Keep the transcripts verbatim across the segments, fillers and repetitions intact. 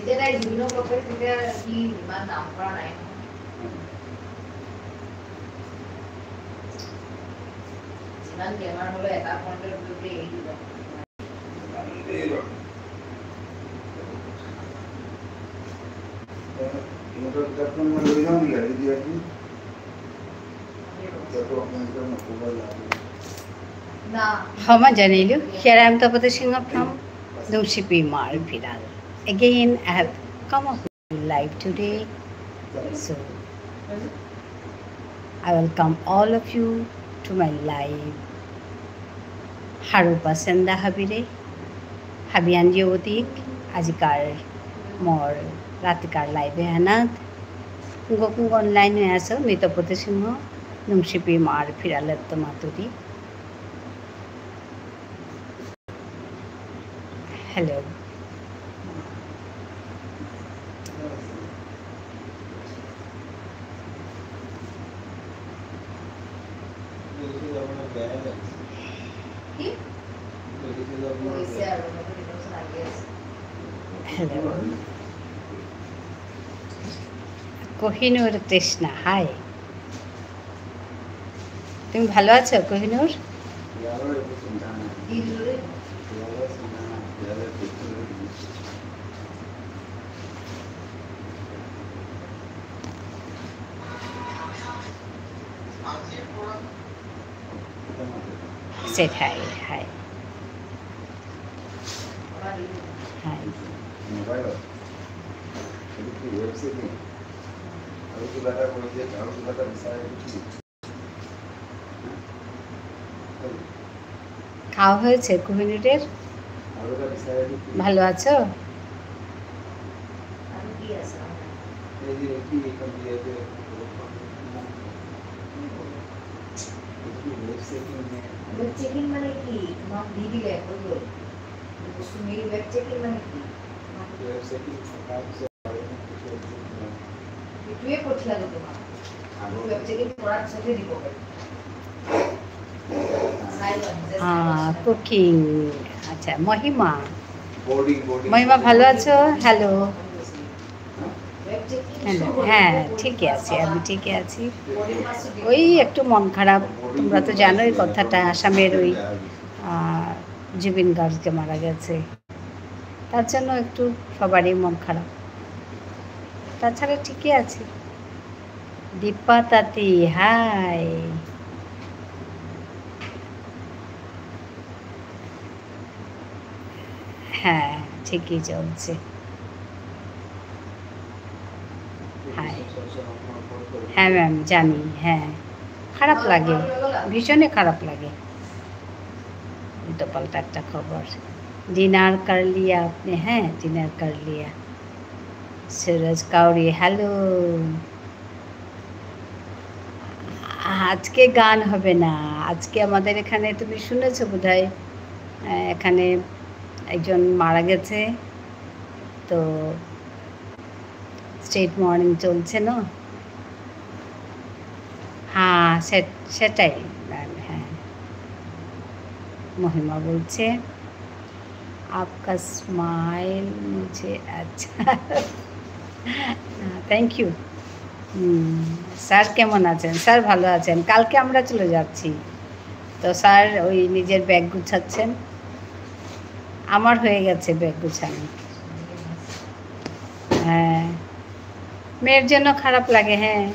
এটা তাই বিভিন্ন পক্ষের থেকে আর কি ইমান নাম করা নাই। যিমান বেমাৰ হ'লে এটা পইণ্টৰ ভিতৰতে এৰি দিব। না। ক্ষমা জানিলো, here I am Tapati Singha from Nungshipi Imar Phiral. Again, I have come up with live today. So, I welcome all of you to my live. হারৌপা চেন্দা হাবিরে, হাবিয়ান জিউতিক, আজিকার মোর রাতিকার live এহানাত। কুঙগ কুঙগ online এ আসো, মি তপতি সিংহ, নুংশিপি ইমার ফিরালেত্ত মাতুরি। Hello. Hello. কোহিনূর তৃষ্ণা, hi. তুমি ভালো আছো, Kohinoor? Said hi, hi. Hi. খাওয়া হয়েছে কোহিনূরের? ভালো আছো? Web checking মানে কি? তোমাক দি দিলে, হৈ গ'ল। তুমি web checking মানে কি? Web checking। এইটোৱে পঠিয়ালো তোমাক। আৰু web checking কৰাৰ পিছতহে দিব পাৰিম। চাই লোৱা, নিজে চাই লোৱা। আহ, cooking। আচ্ছা, মহিমা। Boarding, boarding। মহিমা, ভালো আছো? Hello। Web checking। Hello। হ্যাঁ, ঠিকই আছি, আমি ঠিকই আছি। Boarding pass ও দিব। ওই একটু মন খারাপ, তোমরা তো জানোই কথাটা, আসামের ওই, আহ, জুবিন গার্গ যে মারা গেছে। তার জন্য একটু সবারই মন খারাপ, তাছাড়া ঠিকই আছি। দীপা তাঁতি, hi। হ্যাঁ, ঠিকই চলছে। Hi। হ্যাঁ ma'am, জানি, হ্যাঁ। খারাপ লাগে, ভীষণই খারাপ লাগে। উল্টোপাল্টা একটা খবর। Dinner কর লিয়া আপনি? হ্যাঁ, dinner কর লিয়া। সুরজ কাউরি, hello। আজকে গান হবে না। আজকে আমাদের এখানে, তুমি শুনেছো বোধহয়, আহ, এখানে একজন মারা গেছে। তো state mourning চলছে না? হ্যাঁ, সে-, সেটাই। হ্যাঁ। মহিমা বলছে, "आपका smile मुझे अच्छा।" Thank you। হুম, স্যার কেমন আছেন? স্যার ভালো আছেন। কালকে আমরা চলে যাচ্ছি। তো স্যার ওই নিজের ব্যাগ গুছাচ্ছেন। আমার হয়ে গেছে ব্যাগ গুছানো। হ্যাঁ, মেয়ের জন্য খারাপ লাগে, হ্যাঁ,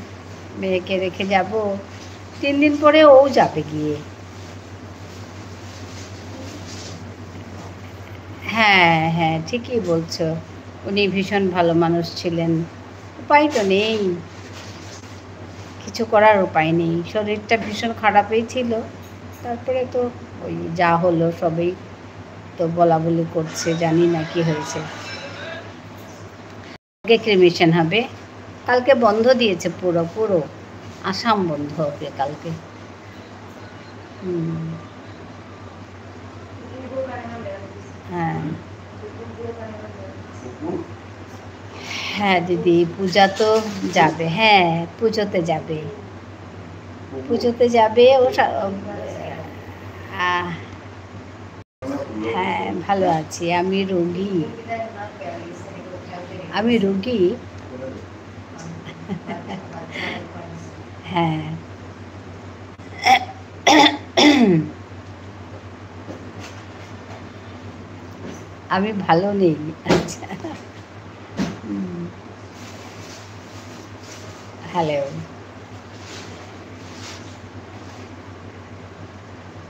মেয়েকে রেখে যাব। তিন দিন পরে ও যাবে গিয়ে। হ্যাঁ, হ্যাঁ, ঠিকই বলছো। উনি ভীষণ ভালো মানুষ ছিলেন। উপায় তো নেই, কিছু করার উপায় নেই। শরীরটা ভীষণ খারাপই ছিল, তারপরে তো ওই যা হলো সবই তো বলা বলি করছে, জানি না কি হয়েছে। আজকে ক্রিমেশন হবে, কালকে বন্ধ দিয়েছে পুরো, পুরো আসাম বন্ধ হবে কালকে। হুম। হ্যাঁ। হ্যাঁ দিদি, পূজা তো যাবে, হ্যাঁ, পুজোতে যাবে। পুজোতে যাবে, ও সা-, আহ, হ্যাঁ, ভালো আছি, আমি রোগী। আমি রুগী। হ্যাঁ। আমি ভালো নেই। আচ্ছা। হুম। হ্যালো।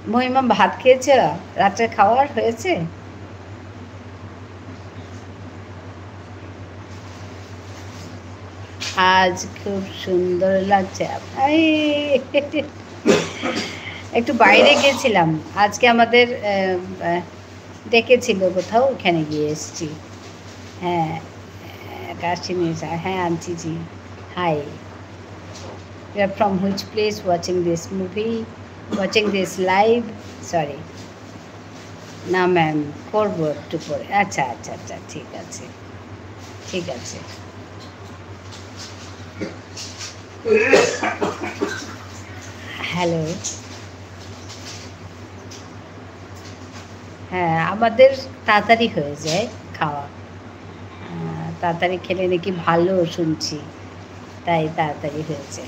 মহিমা, ভাত খেয়েছো? রাত্রে খাওয়ার হয়েছে? আজ খুব সুন্দর লাগছে। এই, একটু বাইরে গেছিলাম। আজকে আমাদের, আহ, আহ, ডেকেছিল কোথাও, ওখানে গিয়ে এসছি। হ্যাঁ, আহ, কাশিনী সা-, হ্যাঁ, আনছি জি। Hi. You are from which place watching this movie, watching this live? Sorry. না ম্যাম, করবো একটু পরে। আচ্ছা, আচ্ছা, আচ্ছা, ঠিক আছে, ঠিক আছে। হ্যালো। হ্যাঁ, আমাদের তাড়াতাড়ি হয়ে যায় খাওয়া। আহ, তাড়াতাড়ি খেলে নাকি ভালো শুনছি, তাই তাড়াতাড়ি হয়ে যায়।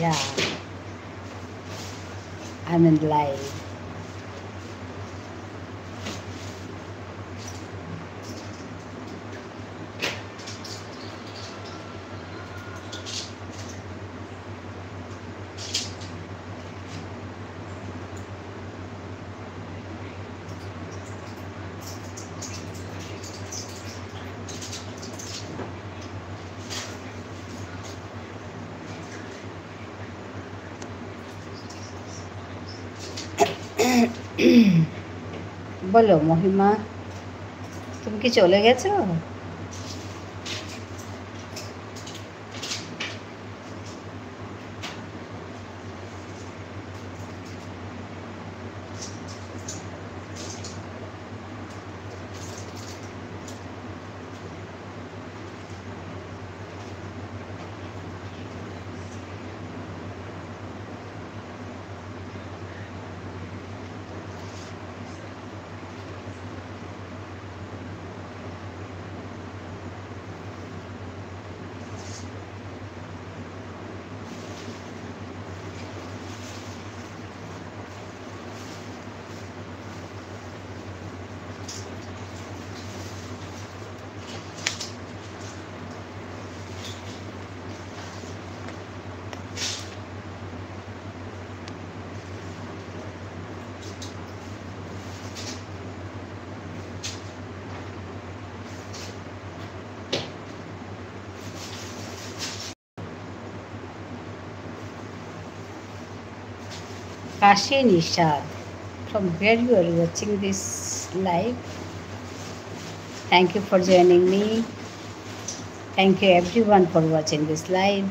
Yeah. I'm in live. বলো মহিমা, তুমি কি চলে গেছো? Kashi Nishad, from where you are watching this live? Thank you for joining me. Thank you everyone for watching this live.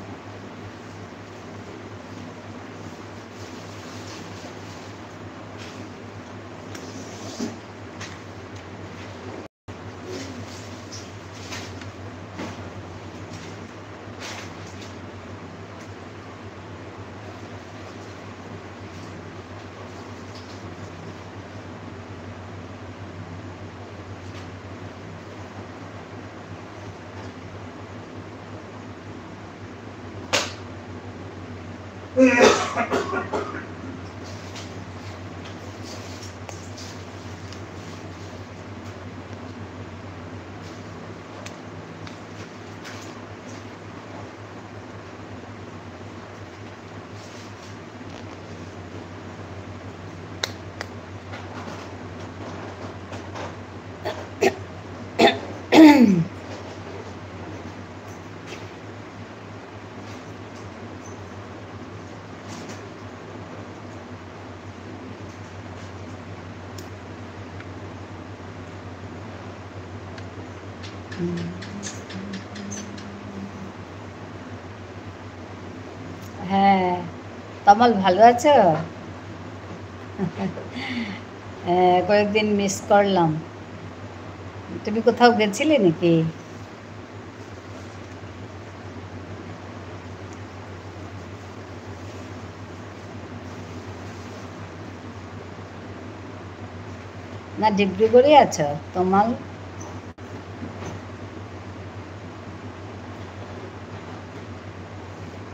হুম। হ্যাঁ, তমাল ভালো আছো? হ্যাঁ, কয়েকদিন মিস করলাম। তুমি কোথাও গেছিলে নাকি? না, ডিব্রুগড়ে আছো, তমাল?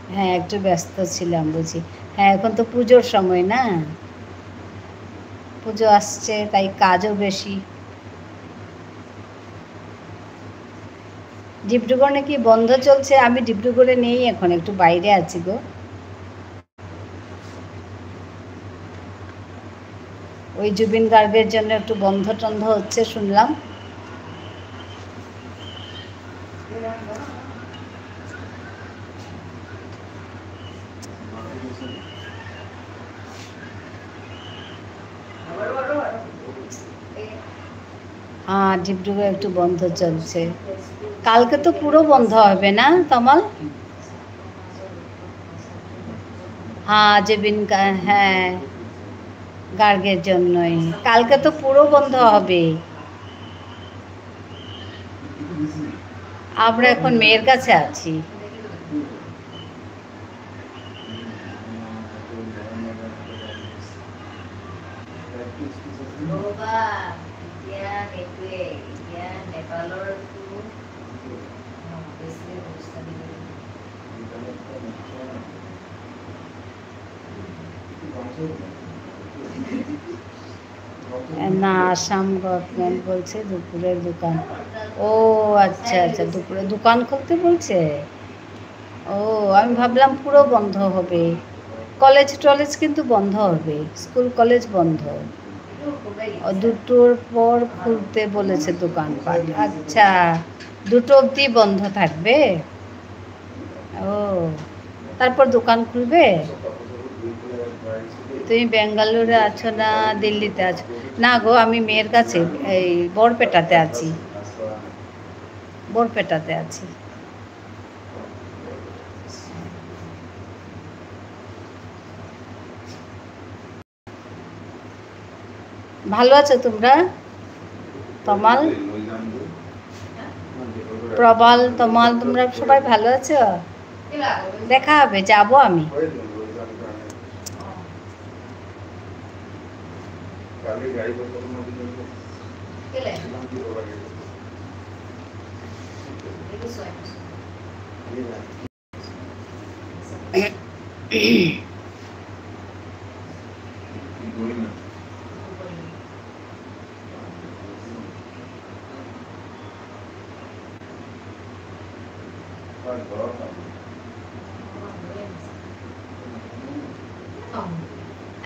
হ্যাঁ, একটু ব্যস্ত ছিলাম, বুঝি। হ্যাঁ, এখন তো পুজোর সময় না, পুজো আসছে, তাই কাজও বেশি। ডিব্রুগড় নাকি বন্ধ চলছে? আমি ডিব্রুগড়ে নেই এখন, একটু বাইরে আছি গো। ওই জুবিন গার্গের জন্য একটু বন্ধ টন্ধ হচ্ছে শুনলাম। হ্যাঁ, ডিব্রুগড় একটু বন্ধ চলছে। কালকে তো পুরো বন্ধ হবে না, তমাল? হ্যাঁ, জুবিন গা-, হ্যাঁ, গার্গের জন্যই। কালকে তো পুরো বন্ধ হবে। আমরা এখন মেয়ের কাছে আছি। না, আসাম গভর্নমেন্ট বলছে দুপুরের দোকান। ও আচ্ছা, আচ্ছা, দুপুরে দোকান খুলতে বলছে। ও, আমি ভাবলাম পুরো বন্ধ হবে। কলেজ টলেজ কিন্তু বন্ধ হবে, স্কুল কলেজ বন্ধ। ও, দুটোর পর খুলতে বলেছে দোকানপাট। আচ্ছা, দুটো অবধি বন্ধ থাকবে? ও, তারপর দোকান খুলবে? তুমি বেঙ্গালুরু আছো না দিল্লিতে আছো? না গো, আমি মেয়ের কাছে, এই বরপেটাতে আছি, বরপেটাতে আছি। ভালো আছো তোমরা? তমাল, প্রবাল, তমাল, তোমরা সবাই ভালো আছো? দেখা হবে, যাব আমি।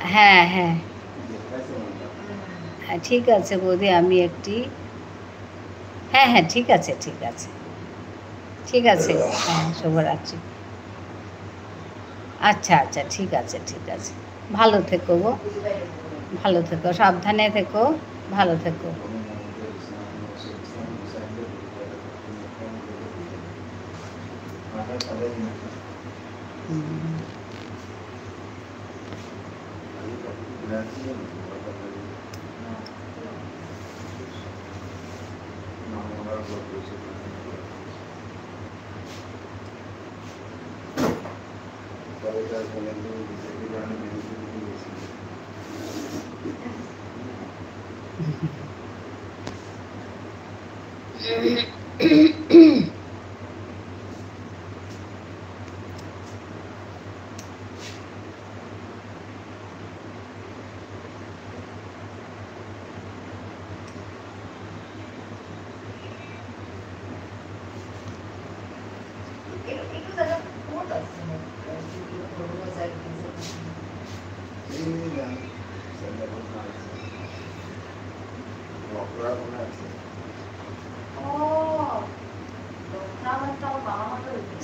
হ্যাঁ, হ্যাঁ। হ্যাঁ, ঠিক আছে বৌদি, আমি একটি, হ্যাঁ, হ্যাঁ, ঠিক আছে, ঠিক আছে। ঠিক আছে, হ্যাঁ, শুভরাত্রি। আচ্ছা, আচ্ছা, ঠিক আছে, ঠিক আছে। ভালো থেকো গো, ভালো থেকো, সাবধানে থেকো, ভালো থেকো। হুম।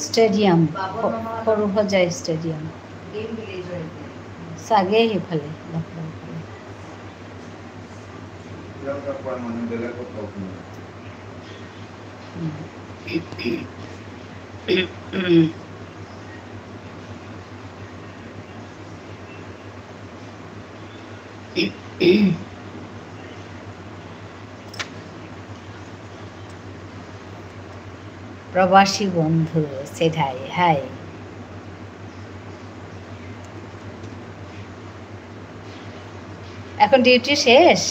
স্টেডিয়াম, খ-, খরুহজাই স্টেডিয়াম। চাগে সেইফালে, লখৰাৰ ফালে। প্রবাসী বন্ধু, সেটাই, হাই। এখন ডিউটি শেষ?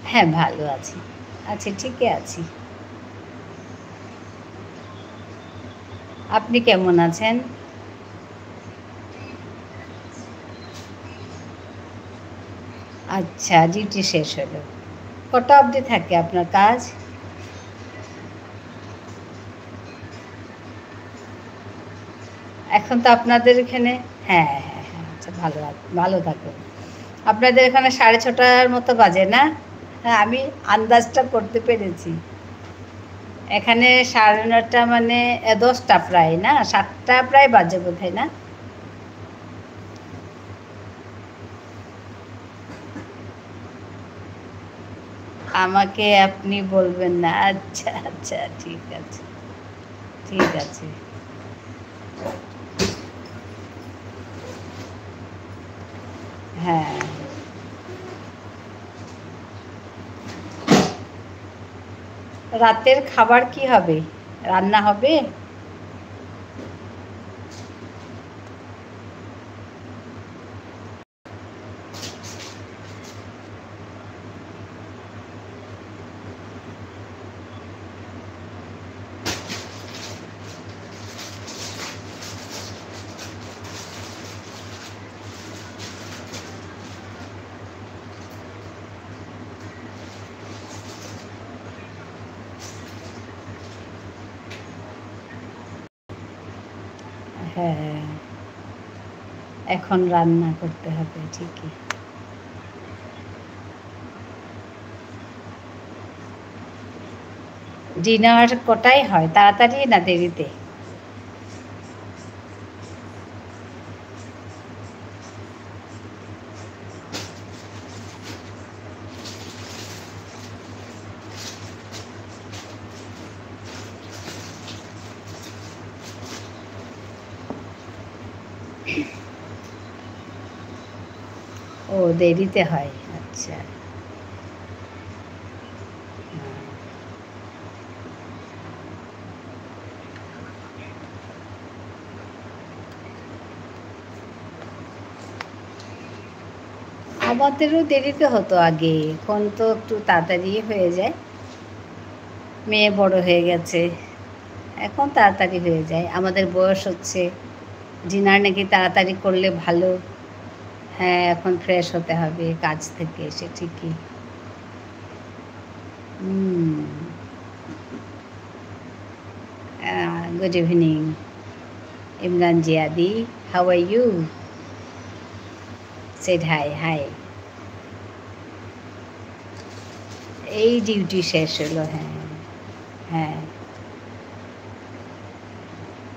হ্যাঁ, ভালো আছি। আছি, ঠিকই আছি। আপনি কেমন আছেন? আচ্ছা, ডিউটি শেষ হলো। কটা অবধি থাকে আপনার কাজ? এখন তো আপনাদের এখানে, হ্যাঁ, হ্যাঁ, হ্যাঁ, আচ্ছা, ভালো আ-, ভালো থাকুন। আপনাদের এখানে সাড়ে ছটার মতো বাজে না? হ্যাঁ, আমি আন্দাজটা করতে পেরেছি। এখানে সাড়ে নটা মানে, এ, দশটা প্রায় না, সাতটা প্রায় বাজে বোধহয় না? আমাকে আপনি বলবেন না। আচ্ছা, আচ্ছা, ঠিক আছে, ঠিক আছে। হ্যাঁ। রাতের খাবার কি হবে? রান্না হবে? হ্যাঁ, এখন রান্না করতে হবে ঠিকই। ডিনার কটায় হয়, তাড়াতাড়ি না দেরিতে? ও, দেরিতে হয়, আচ্ছা। আমাদেরও দেরিতে হতো আগে, এখন তো একটু তাড়াতাড়ি হয়ে যায়। মেয়ে বড় হয়ে গেছে, এখন তাড়াতাড়ি হয়ে যায়। আমাদের বয়স হচ্ছে, ডিনার নাকি তাড়াতাড়ি করলে ভালো। হ্যাঁ, এখন ফ্রেশ হতে হবে কাজ থেকে এসে, ঠিকই। হুম। Uh, good evening, Imran Jiadi. How are you? Said hi, hi. এই ডিউটি শেষ হলো, হ্যাঁ, হ্যাঁ।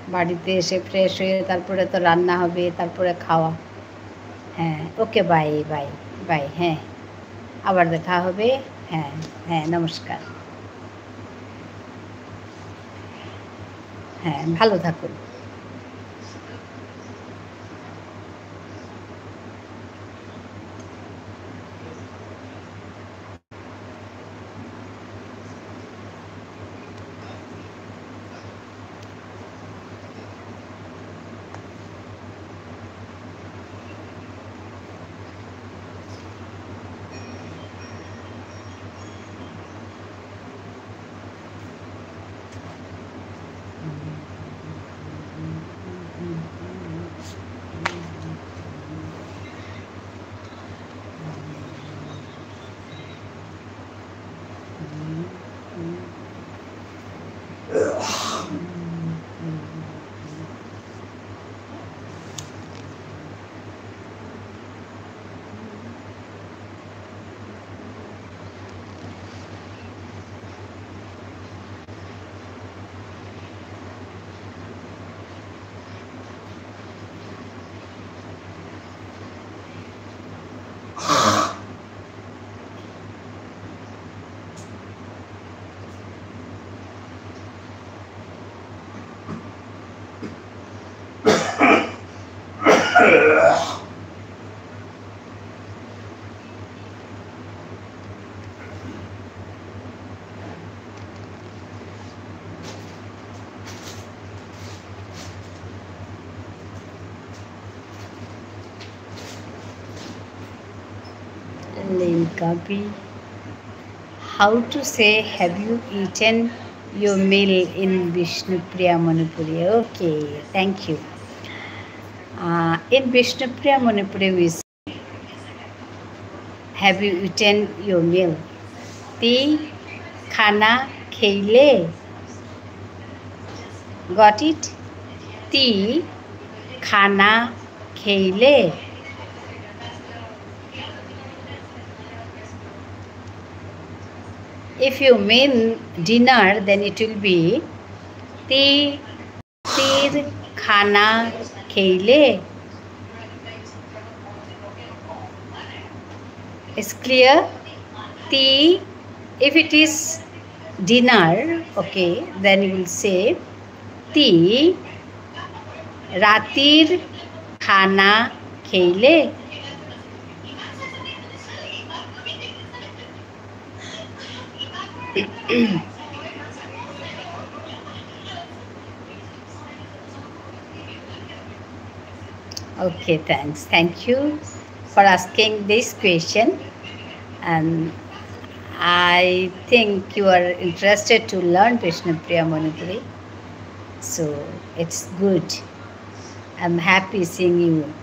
বাড়িতে এসে ফ্রেশ হয়ে তারপরে তো রান্না হবে, তারপরে খাওয়া। হ্যাঁ, ওকে, বাই, বাই, বাই, হ্যাঁ। আবার দেখা হবে। হ্যাঁ, হ্যাঁ, নমস্কার। হ্যাঁ, ভালো থাকুন। Linkapi. How to say, "Have you eaten your meal?" in Bishnupriya Manipuri? Okay, thank you. Uh, in Bishnupriya Manipuri, we say, "Have you eaten your meal?" তি খানা খেইলে? Got it? তি খানা খেইলে? If you mean dinner, then it will be তি রাতির খানা খেইলে? It's clear? তি, if it is dinner, okay, then you will say, তি রাতির খানা খেইলে? Okay, thanks. Thank you for asking this question. And I think you are interested to learn Bishnupriya Manipuri. So it's good. I'm happy seeing you.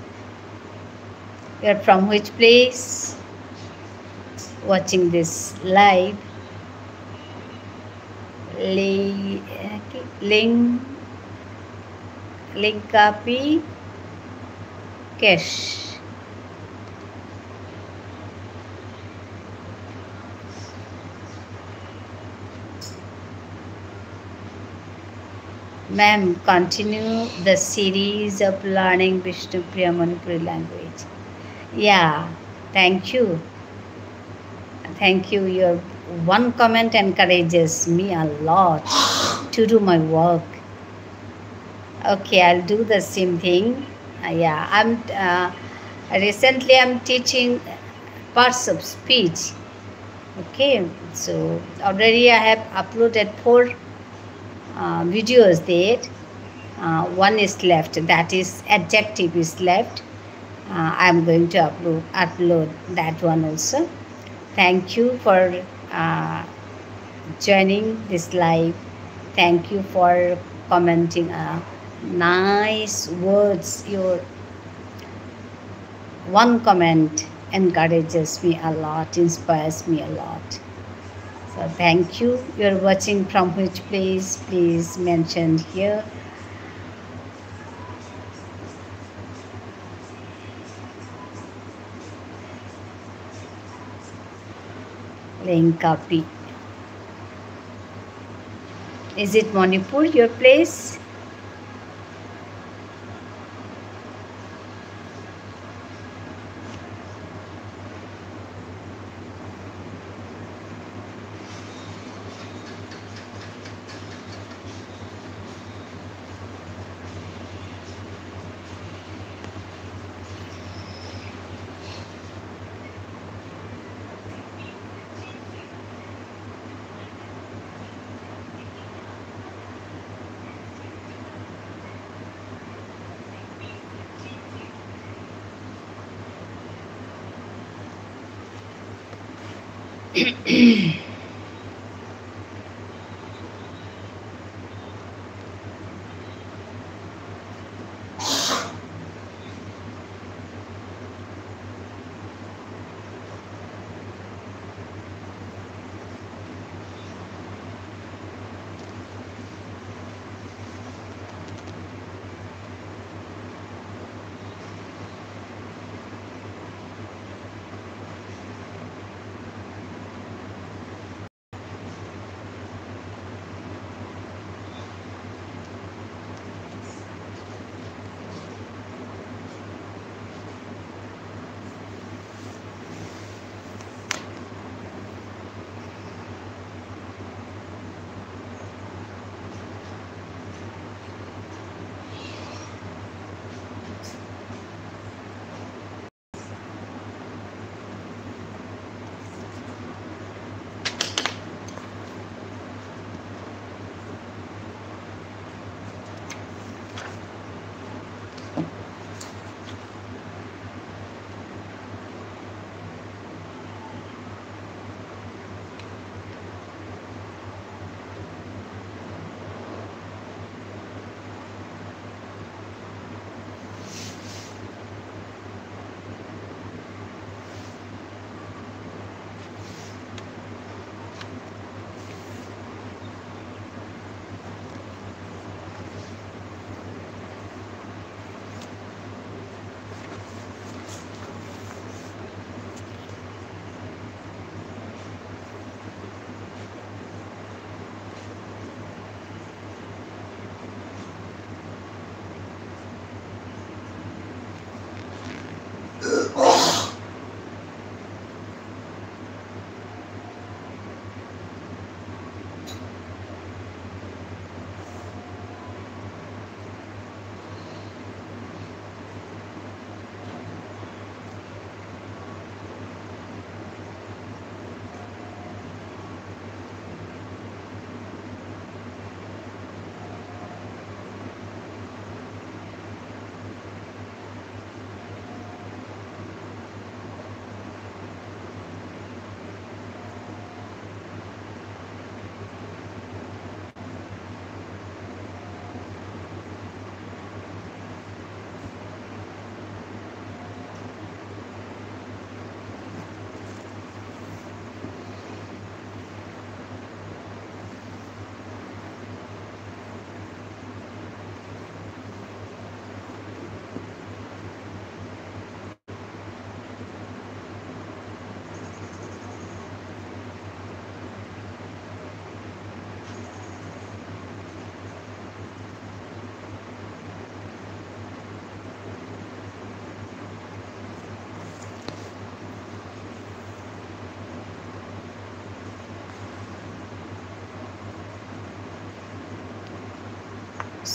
You're from which place? Watching this live. Li-, Ling-, Linkapi Kesh. Ma'am, continue the series of learning Bishnupriya Manipuri language. Yeah, thank you. Thank you. Your one comment encourages me a lot to do my work. Okay, I'll do the same thing. Uh, yeah, I'm, uh, recently I'm teaching parts of speech. Okay, so already I have uploaded four, uh, videos there. Uh, one is left, that is adjective is left. Uh, I'm going to upload, upload that one also. Thank you for, uh, joining this live. Thank you for commenting, uh, nice words. Your one comment encourages me a lot, inspires me a lot. So thank you. You're watching from which place? Please mention here. Lengkapi. Is it Manipur, your place?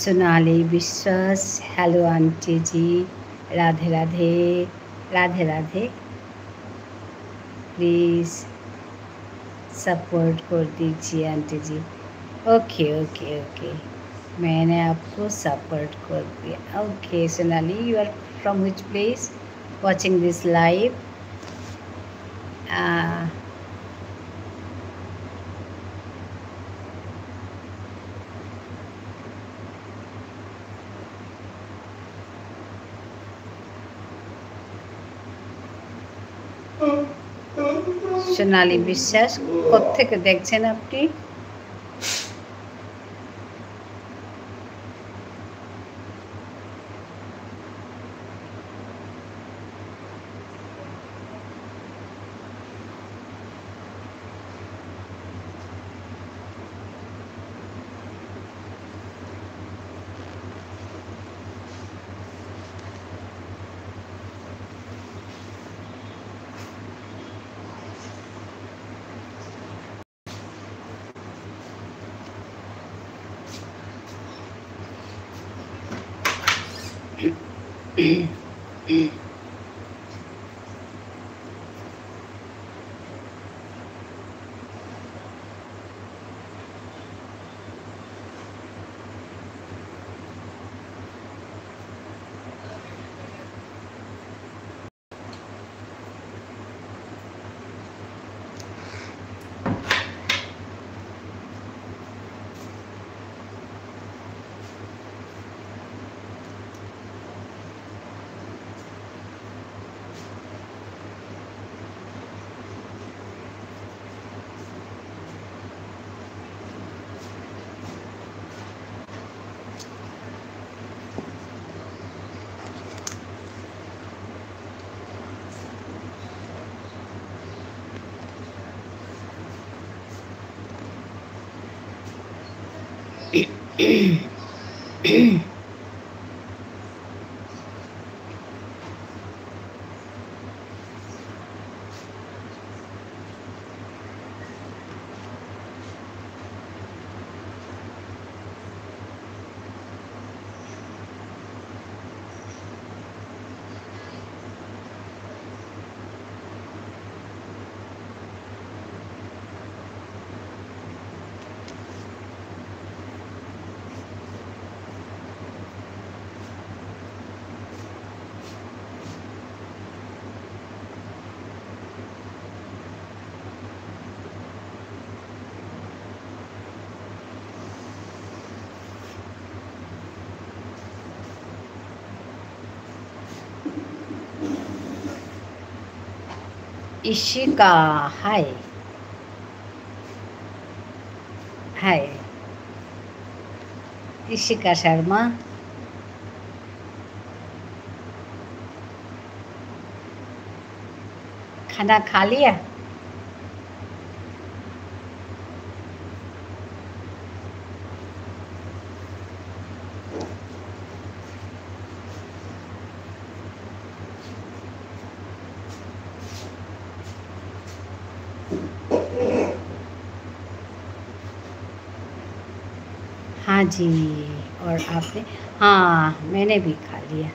সোনালী বিশ্বাস, hello aunty G, রাধে রাধে, রাধে Radhe. Please support कर दीजिए aunty जी। Okay, okay, okay, मैंने आपको support कर दिया। Okay, सोनाলী, you are from which place watching this live? Uh, সোনালী বিশ্বাস, কোত্থেকে দেখছেন আপনি? ইশিকা, hi। Hi। ইশিকা শর্মা। खाना खा लिया? हाँ जी, और आपने? हाँ, मैंने भी खा लिया।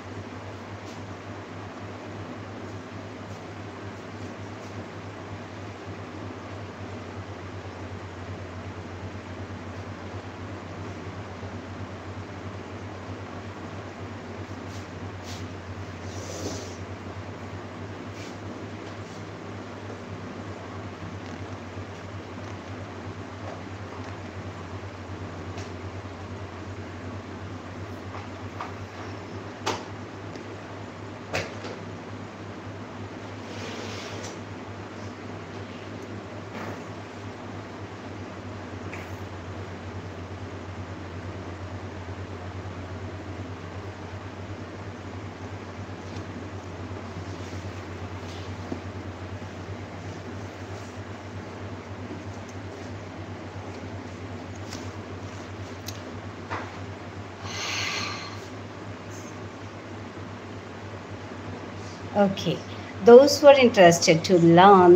Okay, those who are interested to learn,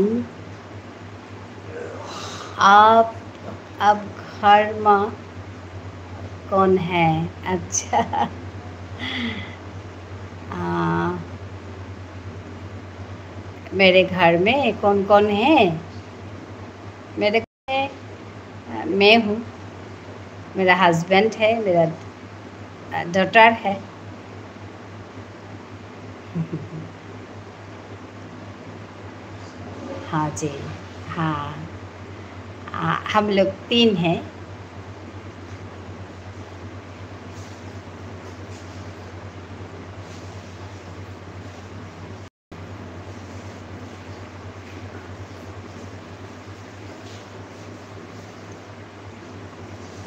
आप, आप घर में कौन है? अच्छा। आ, मेरे घर में कौन कौन है? मेरे घर में, आ, मैं हूँ, मेरा husband है, मेरा, आ, daughter है। हाँ जी, हाँ। आ, हम लोग तीन हैं।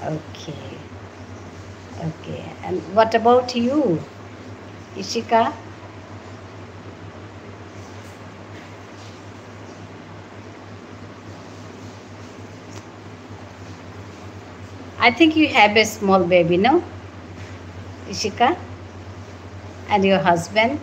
Okay. Okay. And what about you, Ishika? I think you have a small baby, no? Ishika? And your husband?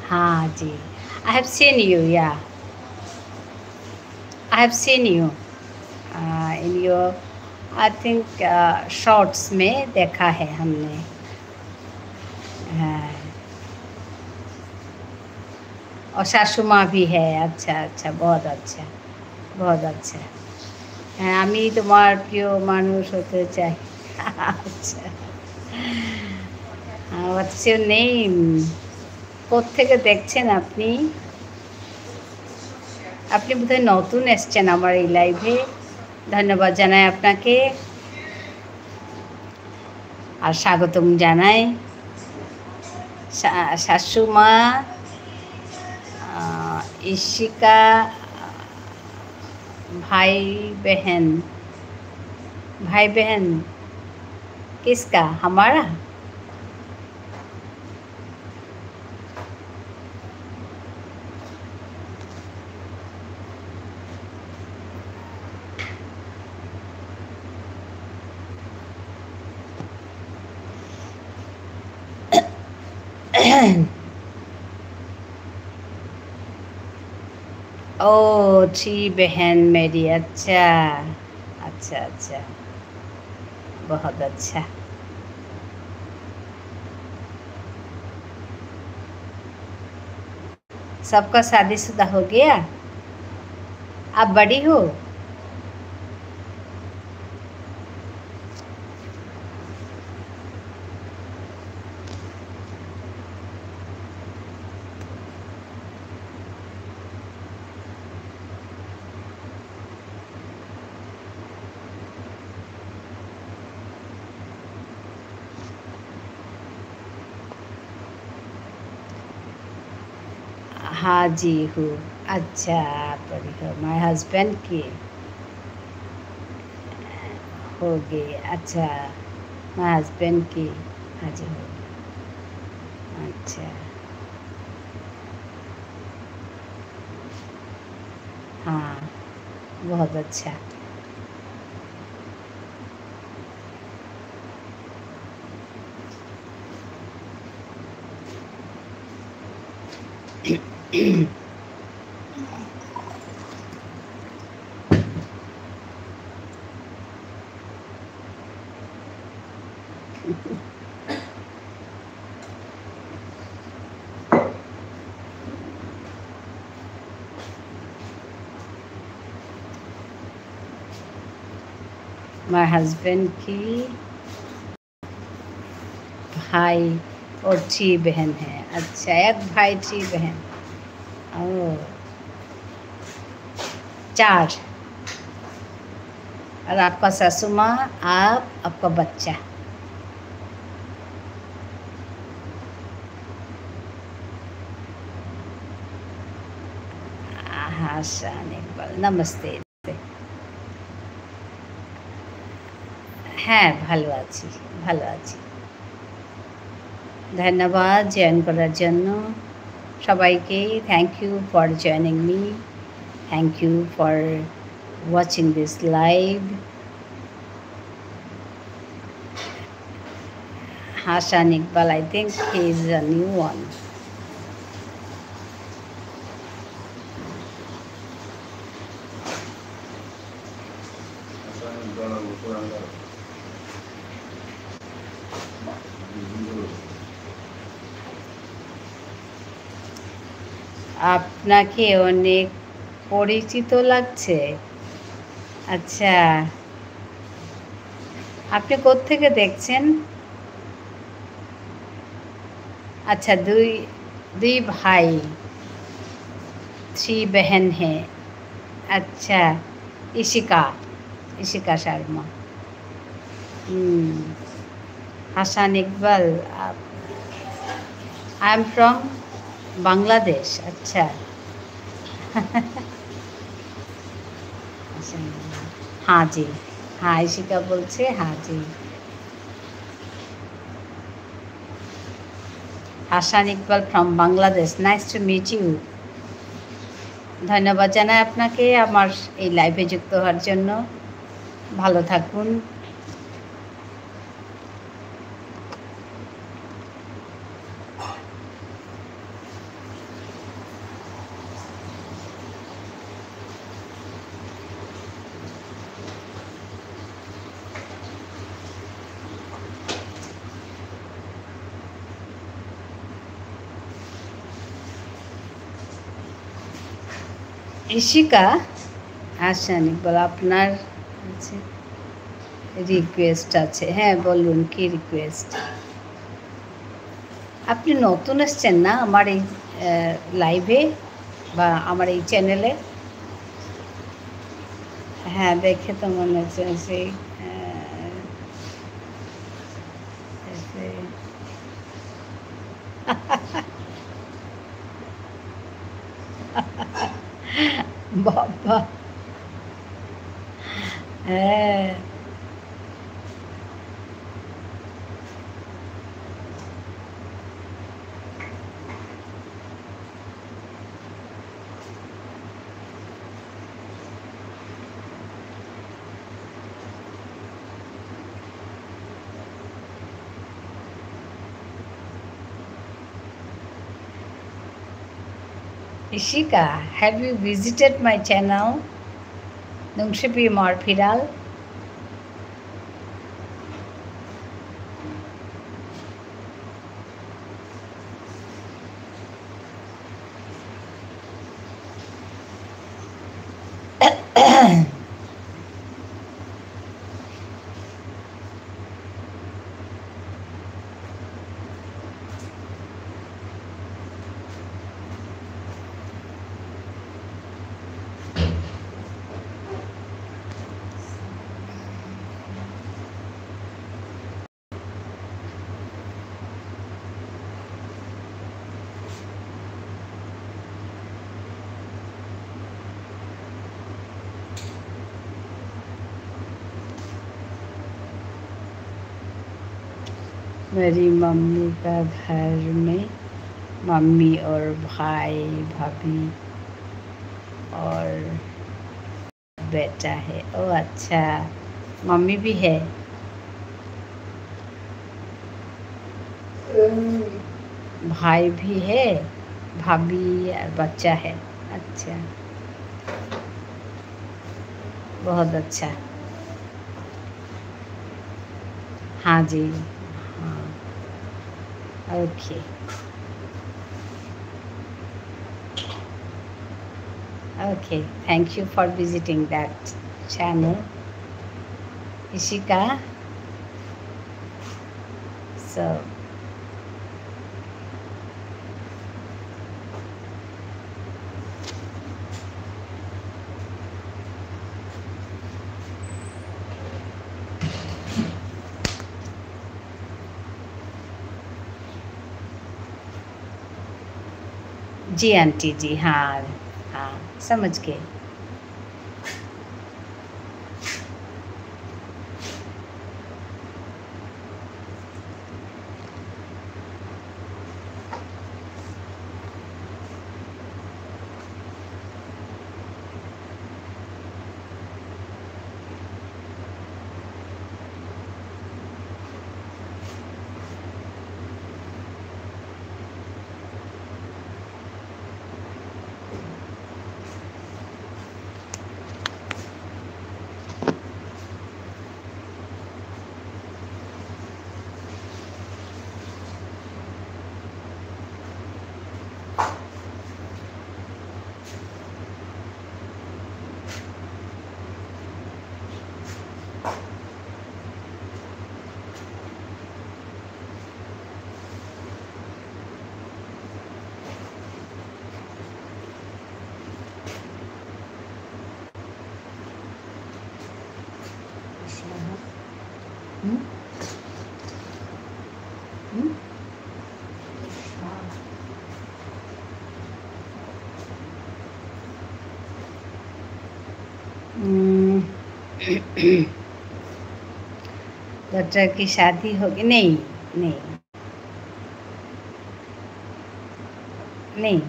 हाँ जी, I have seen you, yeah. I have seen you, uh, in your, I think, uh, shorts में देखा है हमने। हाँ। और सासू माँ भी है। अच्छा, अच्छा, बहुत अच्छा, बहुत अच्छा। হ্যাঁ, আমি তোমার প্রিয় মানুষ হতে চাই। আচ্ছা। আহ, what's your name? কোত্থেকে দেখছেন আপনি? আপনি বোধহয় নতুন এসছেন আমার এই live-এ। ধন্যবাদ জানাই আপনাকে। আর স্বাগতম জানাই শা-, শাশুমা, আহ, ইশিকা, ভাই বেহেন, ভাই বেহেন, কিসকা? হামারা? ओ, थ्री बहन मेरी, अच्छा, अच्छा, अच्छा, बहुत अच्छा। सबका शादीशुदा हो गया? आप बड़ी हो? हाँ जी, हूँ। अच्छा, आप बड़ी हो। My husband की हो गई। अच्छा, my husband की। हाँ जी, हो गई। अच्छा। हाँ, बहुत अच्छा। My husband की भाई और थ्री बहन है। अच्छा, एक भाई, थ्री बहन। ओ, चार। और आपका सासू माँ, आप, आपका बच्चा। हाँ, शान इकबाल, नमस्ते। হ্যাঁ, ভালো আছি, ভালো আছি। ধন্যবাদ join করার জন্য সবাইকে। Thank you for joining me. Thank you for watching this live. Hasan Iqbal, I think he is a new one. আপনাকে অনেক পরিচিত লাগছে। আচ্ছা, আপনি কোত্থেকে দেখছেন? আচ্ছা, দুই, দুই ভাই, থ্রি বেহেন হে। আচ্ছা, ইশিকা, ইশিকা শর্মা। হুম। হাসান ইকবাল, আপ-, I am from বাংলাদেশ। আচ্ছা। হাসান ইকবাল। হ্যাঁ জি। হ্যাঁ, ইশিকা বলছে, হ্যাঁ জি। হাসান ইকবাল from Bangladesh. Nice to meet you. ধন্যবাদ জানাই আপনাকে আমার এই live-এ যুক্ত হওয়ার জন্য। ভালো থাকুন। ইশিকা, আচ্ছা, নি-, বলো, আপনার আছে, request আছে। হ্যাঁ, বলুন, কি request? আপনি নতুন এসছেন না আমার এই, আহ, live-এ বা আমার এই channel-এ? হ্যাঁ, দেখে তো মনে হচ্ছে সেই, আহ, সেই বাবা। হ্যাঁ। Ishika, have you visited my channel? Nungshipi Marpidal? मेरी मम्मी का घर में मम्मी और भाई, भाभी और बेटा है। ओ अच्छा, मम्मी भी है। भाई भी है, भाभी और बच्चा है। अच्छा, बहुत अच्छा। हाँ जी, हाँ, OK। OK, thank you for visiting that channel, Ishika। So, जी आंटी जी, हाँ, हाँ, समझ गए। হুম? হুম? हम्म, डॉक्टर की शादी होगी? नहीं, नहीं। नहीं।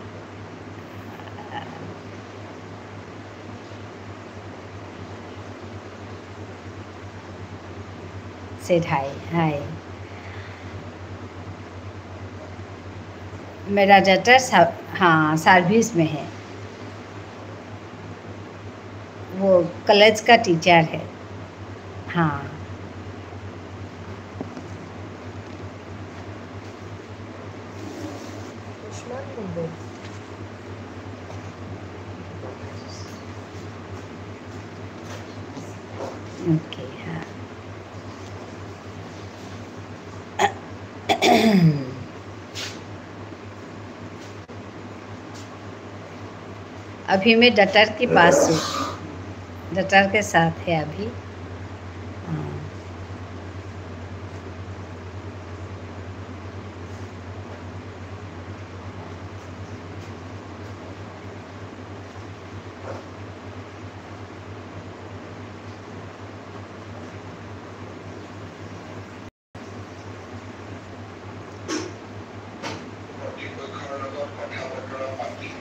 Said hi, hi। मेरा डॉटर सा-, हाँ, सर्विस में है। वो कॉलेज का टीचर है। हाँ। OK, हाँ। अभी मैं डॉटर के पास हूँ, डॉटर के साथ है अभी। हाँ। কৰ্তৃপক্ষৰ লগত কথা বতৰা পাতি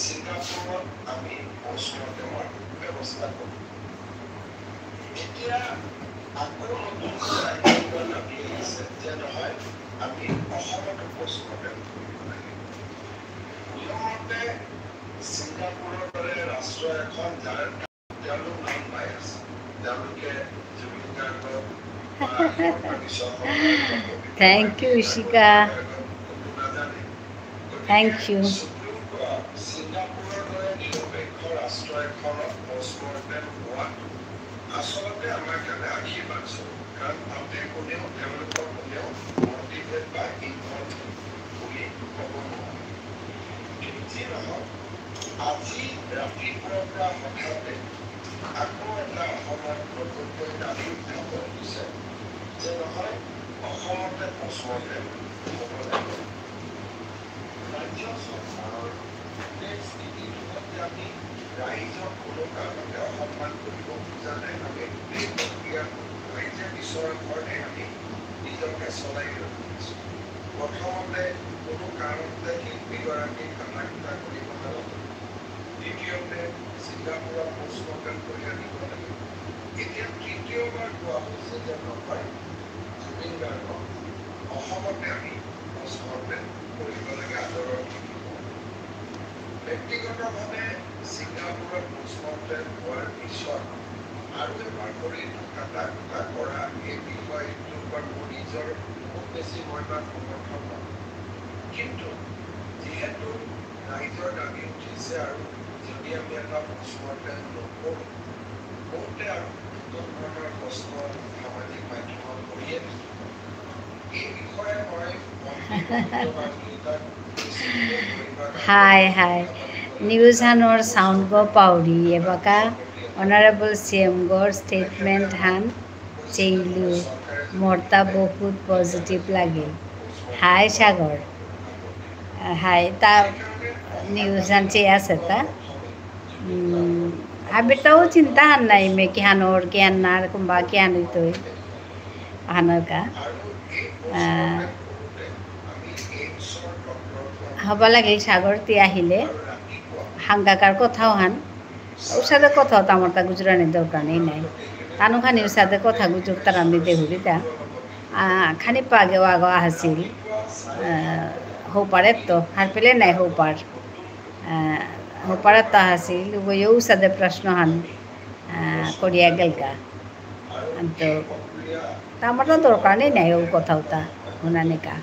ছিংগাপুৰত আমি পষ্টমৰ্টেমৰ ব্যৱস্থা কৰোঁ। এতিয়া আকৌ নতুন আইন দাবী আহিছে যে নহয়, আমি অসমতো পষ্টমৰ্টেম কৰিব লাগে। নিয়মমতে ছিংগাপুৰৰ দৰে ৰাষ্ট্ৰ এখন, যাৰ তেওঁলোক নন বায়াছ, তেওঁলোকে জুবিন গাৰ্গক বা হিমন্ত বিশ্ব শৰ্মাক Thank you, ইশিকা। ক'তো নাজানে। Thank you। সুপ্ৰিম কোৰ্ট, ছিংগাপুৰৰ দৰে নিৰপেক্ষ ৰাষ্ট্ৰ এখনত পষ্টমৰ্টেম হোৱাটো আচলতে আমাৰ কাৰণে আশীৰ্বাদ স্বৰূপ, কাৰণ তাতে কোনেও তেওঁলোকক কোনেও মটিভেট বা ইনভলভ বুলি ক'ব নোৱাৰে। কিন্তু যি নহওক, আজি ৰাতিপুৱাৰ পৰা হঠাতে আকৌ এটা অসমত নতুনকৈ দাবী উত্থাপন হৈছে যে নহয়, অসমতে পষ্টমৰ্টেম হ'ব লাগে। ৰাজ্য চৰকাৰৰ এনে স্থিতিত আমি ৰাইজক কোনো কাৰণতে অসন্মান কৰিব খোজা নাই। আমি গোটেই প্ৰক্ৰিয়াটো ৰাইজে বিচৰা ধৰণে আমি নিজকে চলাই গৈ আছোঁ। প্ৰথমতে কোনো কাৰণতে শিল্পীগৰাকীক কাটা কুটা কৰিব নালাগে। দ্বিতীয়তে ছিংগাপুৰত পষ্টমৰ্টেম কৰি আনিব লাগে। এতিয়া তৃতীয়বাৰ কোৱা হৈছে যে নহয়, জুবিন গাৰ্গক অসমতে আমি পষ্টমৰ্টেম কৰিব লাগে আদৰৰ সৈতে। ব্যক্তিগতভাৱে ছিংগাপুৰত পষ্টমৰ্টেম হোৱাৰ পিছত আৰু এবাৰ শৰীৰটো কাটা কুটা কৰা এই বিষয়টোৰ পৰা মোৰ নিজৰ খুব বেছি মই ইমান সমৰ্থন নহয়। কিন্তু যিহেতু ৰাইজৰ দাবী উঠিছে আৰু যদি আমি এটা পষ্টমৰ্টেম নকৰোঁ, বহুতে আৰু বহুত ধৰণৰ প্ৰশ্ন সামাজিক মাধ্যমত কৰিয়ে থাকে। এই বিষয়ে মই হাই, হাই। নিউজ হানর সাউন্ড গ পাউরি, এবাকা অনারেবল সিএম গর স্টেটমেন্ট হান চেইলু, মোরতা বহুত পজিটিভ লাগিল। হাই সাগর। হাই, তা নিউজ হান চেয়া আছে তা। উম, হাবিরতাও চিন্তা হান নাই, মে কিহান অর, কিহান নার, কুম্বা কিহান ইতই। হানর কা। আহ, হবা লাগিল সাগর তি আহিলে। হাঙ্গাকার কথাও হান। উসাদে কথা তামারতা গুজরানি দরকার নেই নাই। তানু খানি উসাদে কথা গুজরতারা মি দেহুরিতা। আহ, খানি পাগে আগো আহাসিল। আহ, হৌপারে তো, হারপেলে নাই হৌপার। আহ, হৌপারে তো আহাসিল, উগো ইয়ো উসাদে প্রশ্ন হান, আহ, করিয়া গেলগা। তো, তা আমার তো দরকার নেই নাই ও কথা উতা, হুনানিকা।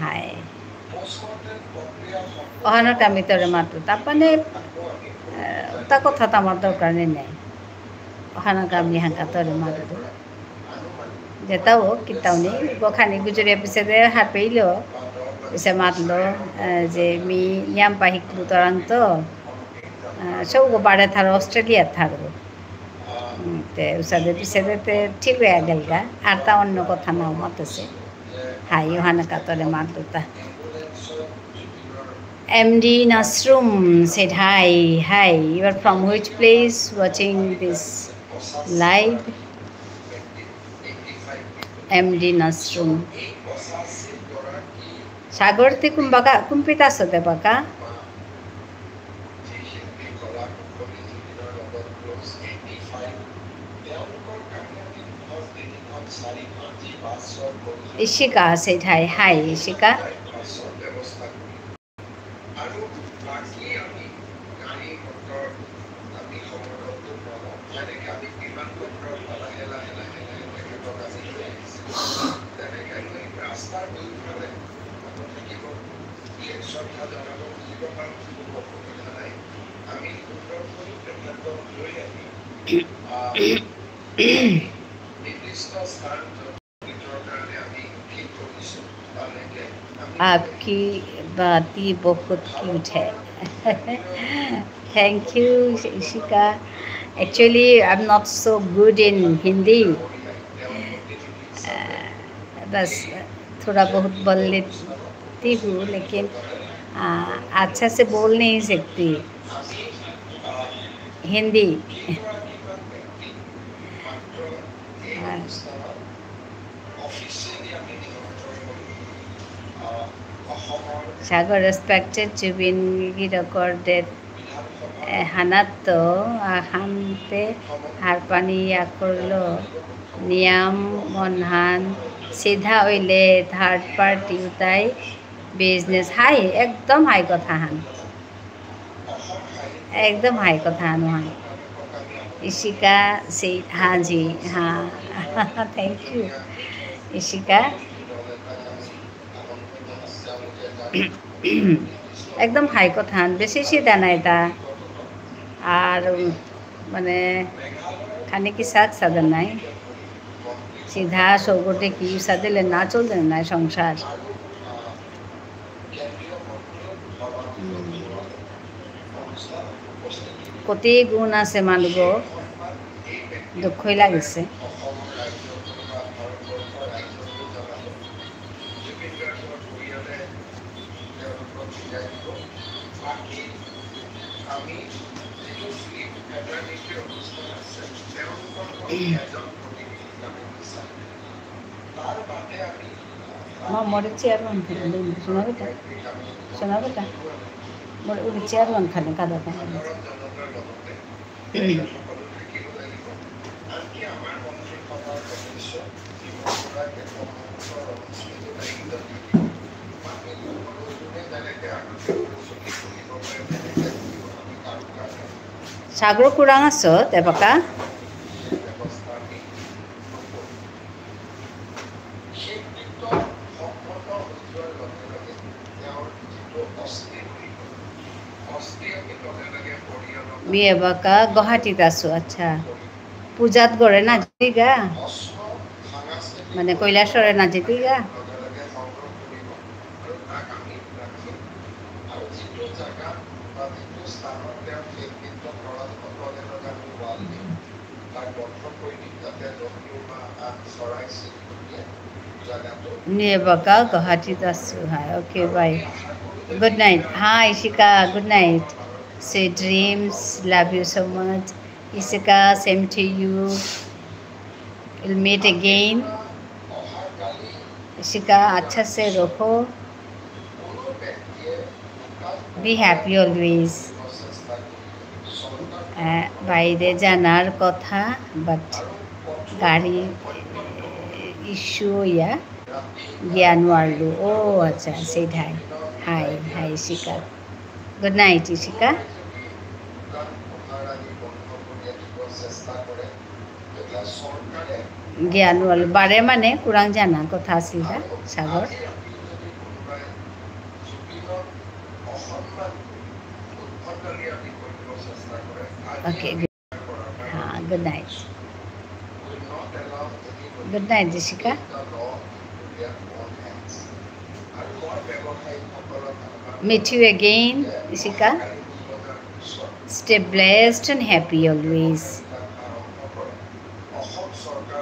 হাই। অহানর কা মি তোরে মাতু। তারপরে, আহ, তা কথা তো আমার দরকার নেই নাই। অহানর কা মি হাঙ্কা তোরে মাতু। যেতাও, কিতাও নেই। গোখানি গুজরে পিছে দে হারপেইলো। পিছে মাতলো, আহ, যে মি নিয়াম পাহিক বুতরাং তো। আহ, সৌগো বারে থার অস্ট্রেলিয়া থার গো। উম, উসাদে পিছেদে তে ঠিক হয়ে গেলগা। আর তা অন্য কথা নাও মাতেসে। হাই, ওহানে কাতরে মাতুতা। M D Nasrum said, "Hi, hi. You are from which place watching this live?" M D Nasrum. সাগর, তি কুম্বাকা, কুম্পিতা আসতে বাকা? Ishika said, "Hi, hi, Ishika." आपकी बाती बहुत क्यूट है। Thank you, Ishika. Actually, I'm not so good in Hindi. अ, बस थोड़ा बहुत बोल लेती हूँ, लेकिन, अ, अच्छा से बोल नहीं सकती हिंदी। हाँ। সাগর, respected জুবিন গিরকর death, এ, হানাত তো আহানতে হারপানি ইয়া করলো, নিয়াম মনহান সিধা হইলে third party উতাই business। হাই, একদম হাই কথা হান। একদম হাই কথা হান হান। ইশিকা সে, হ্যাঁ জি, হ্যাঁ। Thank you, Ishika. একদম হাই কথা হান, বেশি সিধা নাই তা। আর, উম, মানে, খানি কি সাত সাদা নাই। সিধা সৌগটে কি সাদেলে না চলতে নাই সংসার। উম। কতি গুণ আছে মানুষ, দুখই লাগিছে। মা, মোরে চেয়ার ওয়ান খানে দেন, সোনা বেটা, সোনা বেটা, মোরে ওরে চেয়ার ওয়ান খানে কাদা খানে। সাগর কুরাং আছো, তেবাকা? মি এবাকা গুৱাহাটীত আছো, আচ্ছা। পূজাত গরে না যেতিগা? মানে কৈলাসরে না যেতিগা? মি এবাকা গুৱাহাটীত আছো, hi, okay, bye. Good night. Hi, Ishika, good night. Sweet dreams, love you so much. Ishika, same to you. We'll meet again. Ishika, আচ্ছা সে রখো। Be happy always. আহ, বাইরে জানার কথা, but গাড়ি issue ইয়া গিয়া নুয়ারলু। ও আচ্ছা, সেটাই। Hi, hi, Ishika. Good night, Ishika. গিয়া নুয়ারলু। বারে মানে কুরাং জানা কথা আছিল, হা, সাগর। Okay, good. হ্যাঁ, good night. Good night, Ishika. Meet you again, Ishika. Stay blessed and happy always.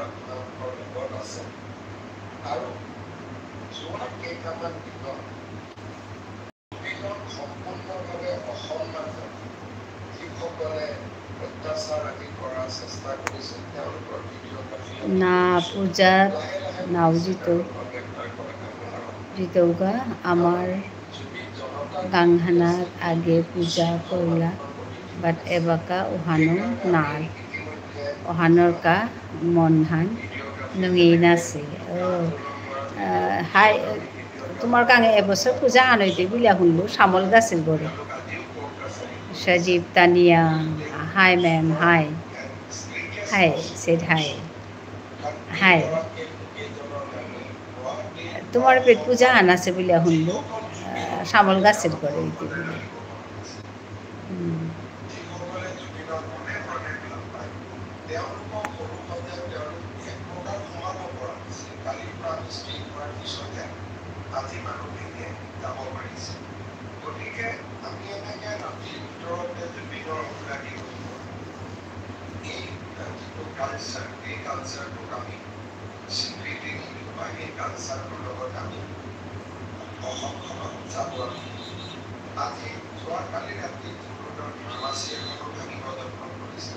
আপোনালোকৰ লগত আছে। আৰু যোৱা কেইটামান দিনত জুবিনক সম্পূৰ্ণভাৱে অসন্মান জনাই যিসকলে অত্যাচাৰ আদি কৰাৰ চেষ্টা কৰিছিল, তেওঁলোকৰ ভিডিঅ'গ্ৰাফী আমি না, কৰিছোঁ। পূজাত লাহে লাহে নাও পুলিচে যিটো তেওঁলোকক গ্ৰেপ্তাৰ কৰাত আগবঢ়াব। যিটোগা আমাৰ জুবিন জনতা গাংহানাত আগে পূজা করলা, but এবাকা ওহানো নার। ওহানর কা মনহান নুঙেই নাসে। ও, আহ, হাই, তোমার কাঙে এবছর পূজা আনইতে বিলা হুনলু, শ্যামল গাছের গরে। সজীব, Tania, hi ma'am, hi. Hi, said hi. Hi. তোমার পেট পূজা আন আছে বুলিয়া হুনলু, আহ, শ্যামল গাছের গরে হইতে বুলিয়া। হুম। এই যিটো কালচাৰ, এই কালচাৰটোক আমি স্বীকৃতি নিদিওঁ বা এই কালচাৰটোৰ লগত আমি অসমখনত যাব আমি। আজি যোৱাকালি ৰাতি জু-ৰোডৰ ফাৰ্মাচী এখনো ভাঙিব যত্ন কৰিছে।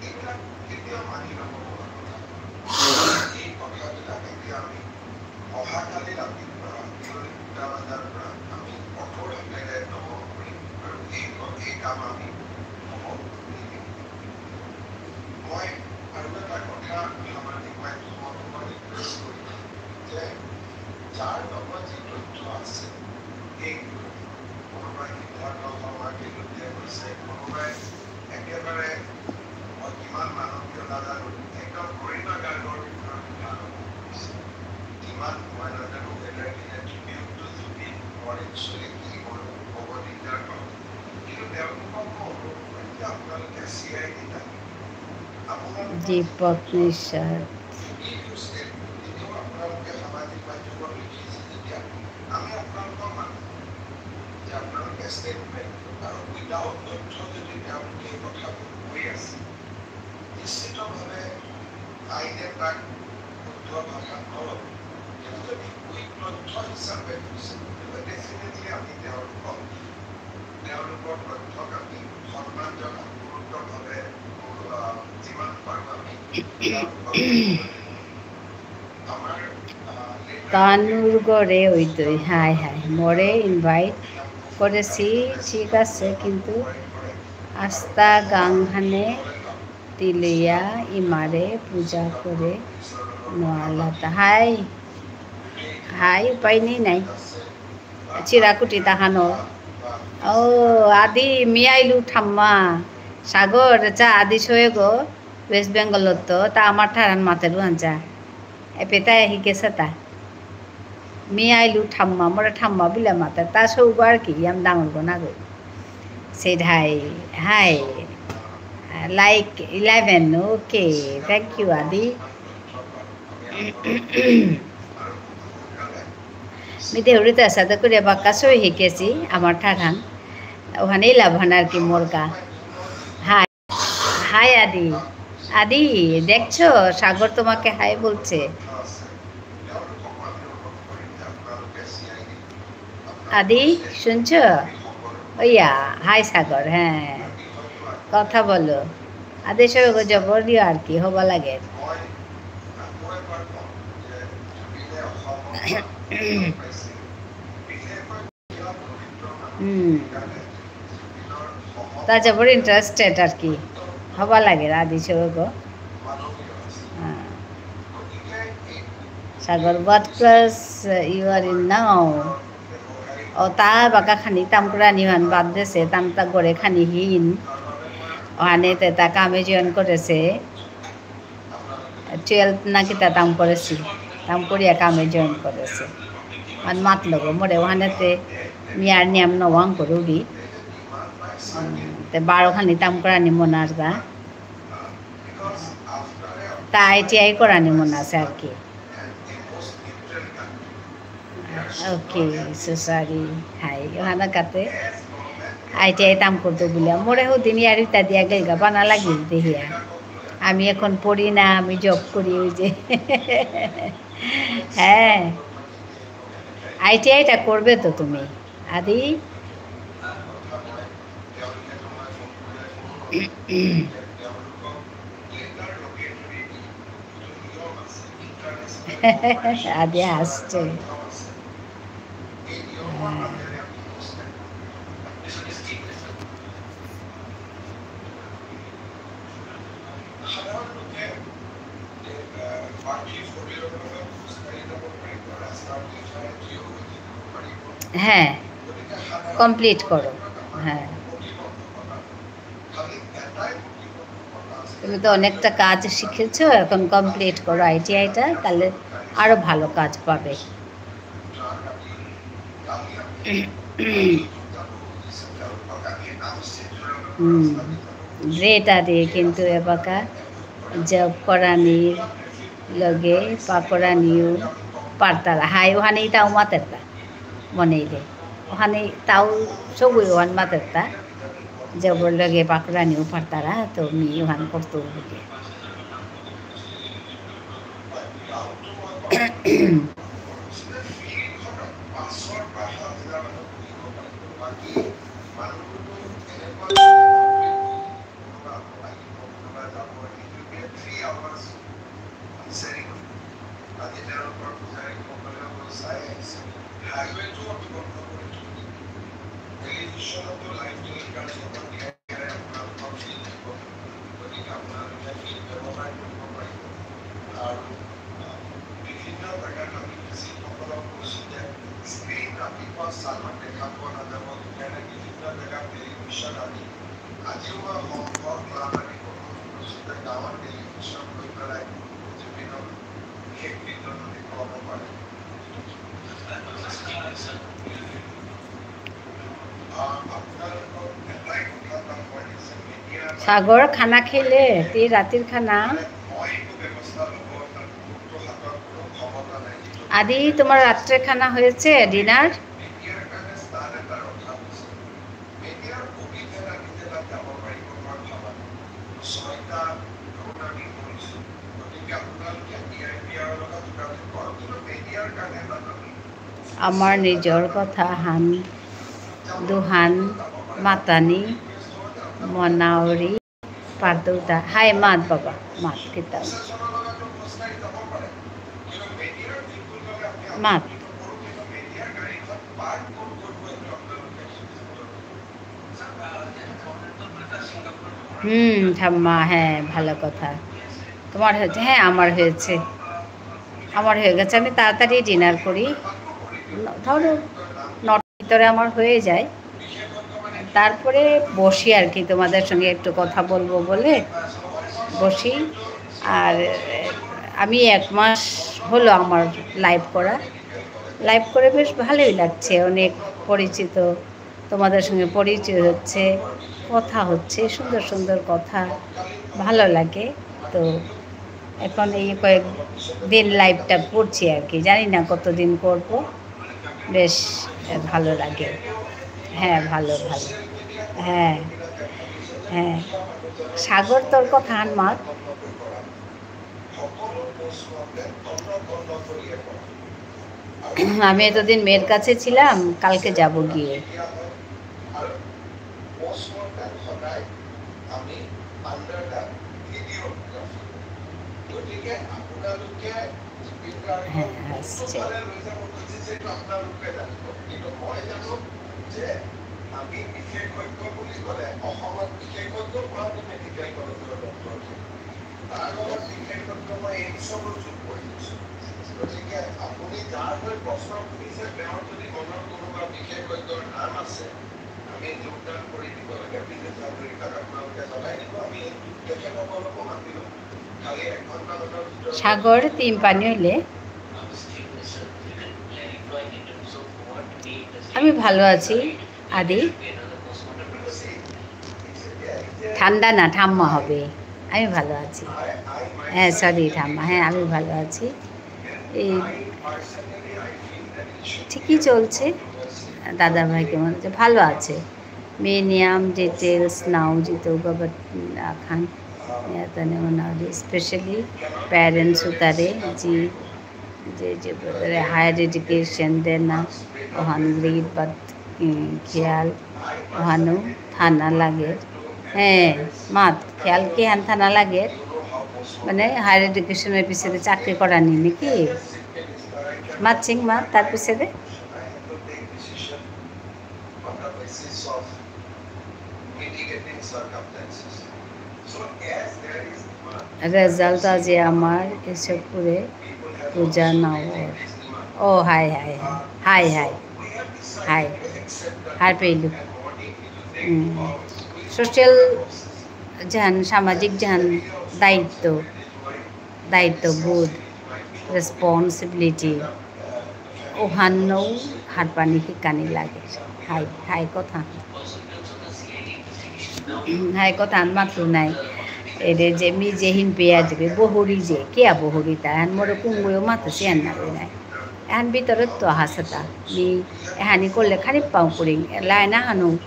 এইবিলাক কেতিয়াও মানি ল'ব পৰা কথা নহয়। এই কথাবিলাক এতিয়া আমি অহাকালি ৰাতিপুৱা বিয়লি দুটা বজাৰ পৰা আমি কঠোৰ হাতেৰে দমন কৰিম আৰু এই ক-, এই কাম আমি হ'ব নিদিম। মই আৰু এটা কথা সামাজিক মাধ্যমত মই ৰিকুৱেষ্ট কৰিম যে যাৰ লগত যি তথ্য আছে, সেই কোনোবাই সিদ্ধাৰ্থ শৰ্মাৰ বিৰুদ্ধে কৈছে, কোনোবাই একেবাৰে মই কিমান মানৱীয় নাজানো, একদম কৰিমা গাৰ্গৰ বিষয়ে কথা আৰম্ভ কৰিছে। কিমান মই নাজানো, whether it is a tribute to Zubeen or actually কি হয়, ক'ব দিগদাৰ পাওঁ। কিন্তু তেওঁলোকক মই অনুৰোধ কৰিম যে আপোনালোকে চি আই ডি দীপক নিশাদ। নিশ্চিতভাৱে আইনে তাক শুদ্ধ ভাষাত নল'ব। কিন্তু যদি উইক তথ্য হিচাপে কৈছে, তেন্তে definitely আমি তেওঁলোকক, তেওঁলোকৰ তথ্যক আমি সন্মান জনাম, গুৰুত্বভাৱে, আহ, যিমান পাৰোঁ আমি তেওঁলোকক আমাৰ, আহ, তানুর গরে ওইতই, হাই হাই, মোরে invite করেসি, ঠিক আসে, কিন্তু আস্তা গাংহানে তিলয়া ইমারে পূজা করে নোয়ালাতা। হাই, হাই, উপায় নেই নাই। চিরাকুটি তাহানো। ও, আদি মি আইলু ঠাম্মা। সাগর, চা, আদি সয়েগো, West Bengal তো, তা আমার ঠারান মাতেরু আনচা। এপেতা হিকেসাতা। মি আইলু ঠাম্মা, মোরে ঠাম্মা বুলে মাতে, তা সৌগ আর কি, ইয়াম ডাঙর গো না গো। Said hi, hi. Like eleven, okay, thank you, আদি। মি দেউরিতা সাদে করে বাক্কা সই হিকেসি, আমার ঠারহান। ওখানেই লাভহান আর কি মোরগা। Hi. হাই আদি। আদি, দেখছো? সাগর তোমাকে হাই বলছে। আদি, শুনছো? ওইয়া, হাই সাগর, হ্যাঁ। কথা বলো। আদি সব জবর দিও আর কি, হবা লাগে। হুম। তা জবর interested আর কি। হবা লাগে আদি সৌগ। হ্যাঁ। সাগর, what class you are in now? ও তা বাকা খানি তাম করানি হান বাদ দেসে, তাম তা গরে খানি হিন। ওহানে তে তা কামে join করেসে। Twelve না কিতা তাম করেসি, তাম করিয়া কামে join করেসি। আর মাত লগো মোরে ওহানেতে মিয়ার নিয়াম নওয়াং করুরি। উম, তে বারো খানি তাম করানি মনার দা। তা আই টি আই করানি মন আসে আর কি। Okay, so sorry. হাই, ওহানা কাতে আই টি আই তাম করতো বুলিয়া। মোরে হুদিন ইয়ারিতা দিয়া গেলগা, বানা লাগিল দেহিয়া। আমি এখন পড়ি না, আমি জব করি, ওই যে। হ্যাঁ, আইটিআইটা করবে তো তুমি, আদি? আদি আসছে। হ্যাঁ। হ্যাঁ, কমপ্লিট করো। হ্যাঁ, তুমি তো অনেকটা কাজ শিখেছো, এখন কমপ্লিট করো আইটিআইটা, তাহলে আরো ভালো কাজ পাবে। হুম, গ্রেট আদি, কিন্তু এবাকা জব করানির লগে পাকরানিও পারতারা। হাই, ওহানে তাও মাতেরতা মনেইলে। ওহানে তাও সবই ওহান মাতেরতা। জবর লগে পাকরানিও পারতারা, তো মি ওহান করতো বুলে। সাগর, খানা খেলে? তি রাতির খানা? আদি, তোমার রাত্রে খানা হয়েছে, ডিনার? আমার নিজর কথা হান দুহান মাতানি মনাউরি পারদৌতা। হাই মাত বাবা, মাত কিতা। মাত। হুম, ঠাম্মা, হ্যাঁ, ভালো কথা। তোমার হয়েছে? হ্যাঁ, আমার হয়েছে। আমার হয়ে গেছে, আমি তাড়াতাড়ি ডিনার করি। ন-, ধরো, নটার ভিতরে আমার হয়ে যায়। তারপরে বসি আর কি, তোমাদের সঙ্গে একটু কথা বলবো বলে বসি। আর, এ, আমি এক মাস হলো আমার লাইভ করা। লাইভ করে বেশ ভালোই লাগছে, অনেক পরিচিত, তোমাদের সঙ্গে পরিচয় হচ্ছে, কথা হচ্ছে, সুন্দর সুন্দর কথা, ভালো লাগে। তো এখন এই কয়েক দিন লাইভটা করছি আর কি, জানি না কতদিন করব। বেশ, এ, ভালো লাগে। হ্যাঁ, ভালো, ভালো। হ্যাঁ, হ্যাঁ। সাগর, তোর কথা হান মাত। আমি এতদিন মেয়ের কাছে ছিলাম, কালকে যাব গিয়ে। হ্যাঁ, আসছে। সাগর, তিন পানি হইলে। আমি ভালো আছি, আদি। ঠান্ডা না, ঠাম্মা হবে। আমি ভালো আছি। হ্যাঁ, সরি, ঠাম্মা। হ্যাঁ, আমি ভালো আছি। এই ঠিকই চলছে। দাদাভাই কেমন আছে? ভালো আছে। মিনিমাম ডিটেলস নাও, জিতু বাবা খান। ইয়াতানে মনাউরি, specially parents উতারে, জি, যে, যে, বোধহয় higher education দেনা, ওহান grade বাদ, উম, খেয়াল, ওহানো থানা লাগে। হ্যাঁ, মাত, খেয়াল কিহান থানা লাগে? মানে, higher education এর পিছনে চাকরি করানি নাকি? মাত সিং মাত, তার পিছনে? Result আজি আমার এসে পুরে পূজা নাওর। ও, হাই, হাই, হাই, হাই, হাই, হাই, হার পেইলু। উম, social যেহান, সামাজিক যেহান দায়িত্ব, দায়িত্ববোধ, responsibility, ওহানও হারপানি হিকানি লাগে। হাই, হাই কথা। হাই কথা মাতু নাই। এরে যে মি যে হিন পেয়া দিবে, বহুরি যে, কিয়া বহুরি তা, হান মোরে কুঙ্গুয়ো মাতু সিয়ান না বে নাই। এহান ভিতরে তো হাসাতা। মি এহানি করলে খানি পাও করিং। লাইন আহানো,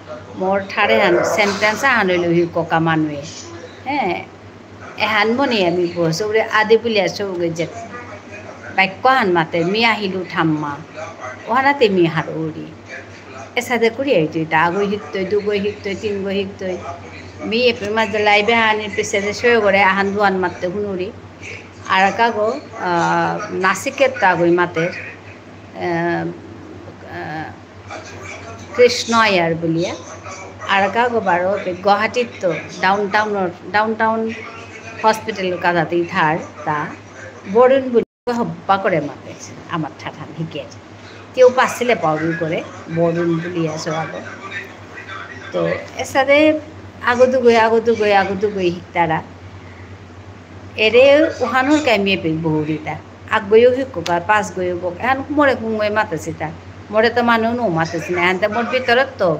মোর ঠারে হান, sentence আহানো লহি ককা মানুয়ে। হ্যাঁ, এহান মনে আমি বসে উড়ে আদি বুলিয়া সৌগে যে বাক্য হান মাতে মি আহিলু ঠাম্মা, ওহানাতে মি হারৌরি। এসাদে করি আইতই, তা আগই হিকতই, দুগই হিকতই, তিনগই হিকতই। মি এপে মাঝে লাইবে হানি পিছে যে সৌগরে আহান দুহান মাতে হুনুরি। আর কাগো, আহ, নাসিকের তো আগই মাতে, আহ, আহ, কৃষ্ণ আয়ার বুলিয়া, আর কাগো বারো, গুয়াহাটিত তো downtown, downtown hospital কাদাতেই থার, তা বরুণ বুলিয়া হব্বা করে মাতে, আমার ঠাঠান হিকে। তেও পাসিলে পাউরি করে, বরুণ বুলিয়া সব আগো। তো এসাদে আগো দুগই, আগো দুগই, আগো দুগই হিকতারা। এরে ওহানোর কাই মেপে বহুরিতা। আগগয়ও হিকুক আর পাঁচগয়ও বোক। এহান মোরে কুঙ্গই মাতেসিতা। মোরে তো মানু নো মাতেসি না। এহানতে মোর ভিতরত তো,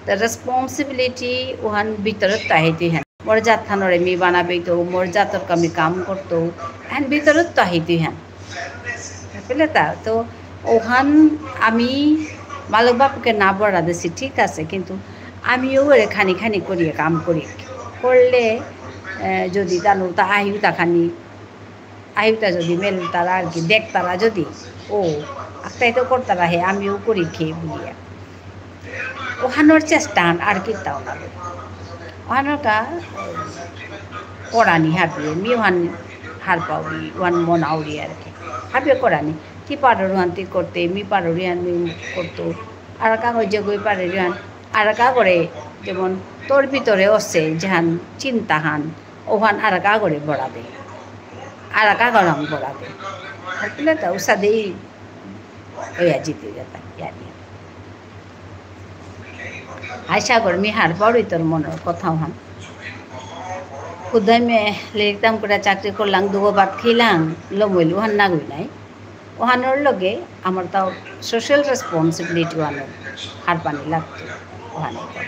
the responsibility ওহান ভিতরত তো আহিতই হান। মোর জাতহানরে মি বানাবেইতৌ, মোর জাতর কা মি কাম করতৌ। এহান ভিতরত তো আহিতই হান। বুঝলে তা? তো ওহান আমি মালক বাপুকে না বড়া দেসি, ঠিক আছে, কিন্তু আমিও ওরে খানি খানি করিয়া কাম করি। করলে, এ, যদি তানু তা আহিও তা খানি, আহিও তা যদি মেল তারা আর কি, দেখ তারা যদি, ও, আক্তাই তো করতারা হে, আমিও করি খেয়ে বুলিয়া। ওহানোর চেষ্টা হান আর কি তাও না। ওহানোর কা করানি হাবিয়ে, মি ওহান হার পাউরি, ওহান মনাউরি আর কি। হাবিয়ে করানি। তি পারর ওহান তি করতে, মি পারর ওহান মি করতো। আর কা কই যে গই পারে ওহান। আর কা করে, যেমন তোর ভিতরে আছে, যেহান চিন্তা হান, ওহান আর কা করে বড়া দে। আর কা করে বড়া দে। আর পেলে তো উসাদেই ওই আজিতে যেতা, ইয়ারি। হাই সাগর, মি হার পাউরি তোর মনর কথা ওহান। খুদাই মে লেরিক তাম করে চাকরি করলাং, দুগো ভাত খেলাং, লমইল ওহান নাগই নাই। ওহানোর লগে আমার তাও social responsibility ওহানো হার পানি লাগতো, ওহানো কথা।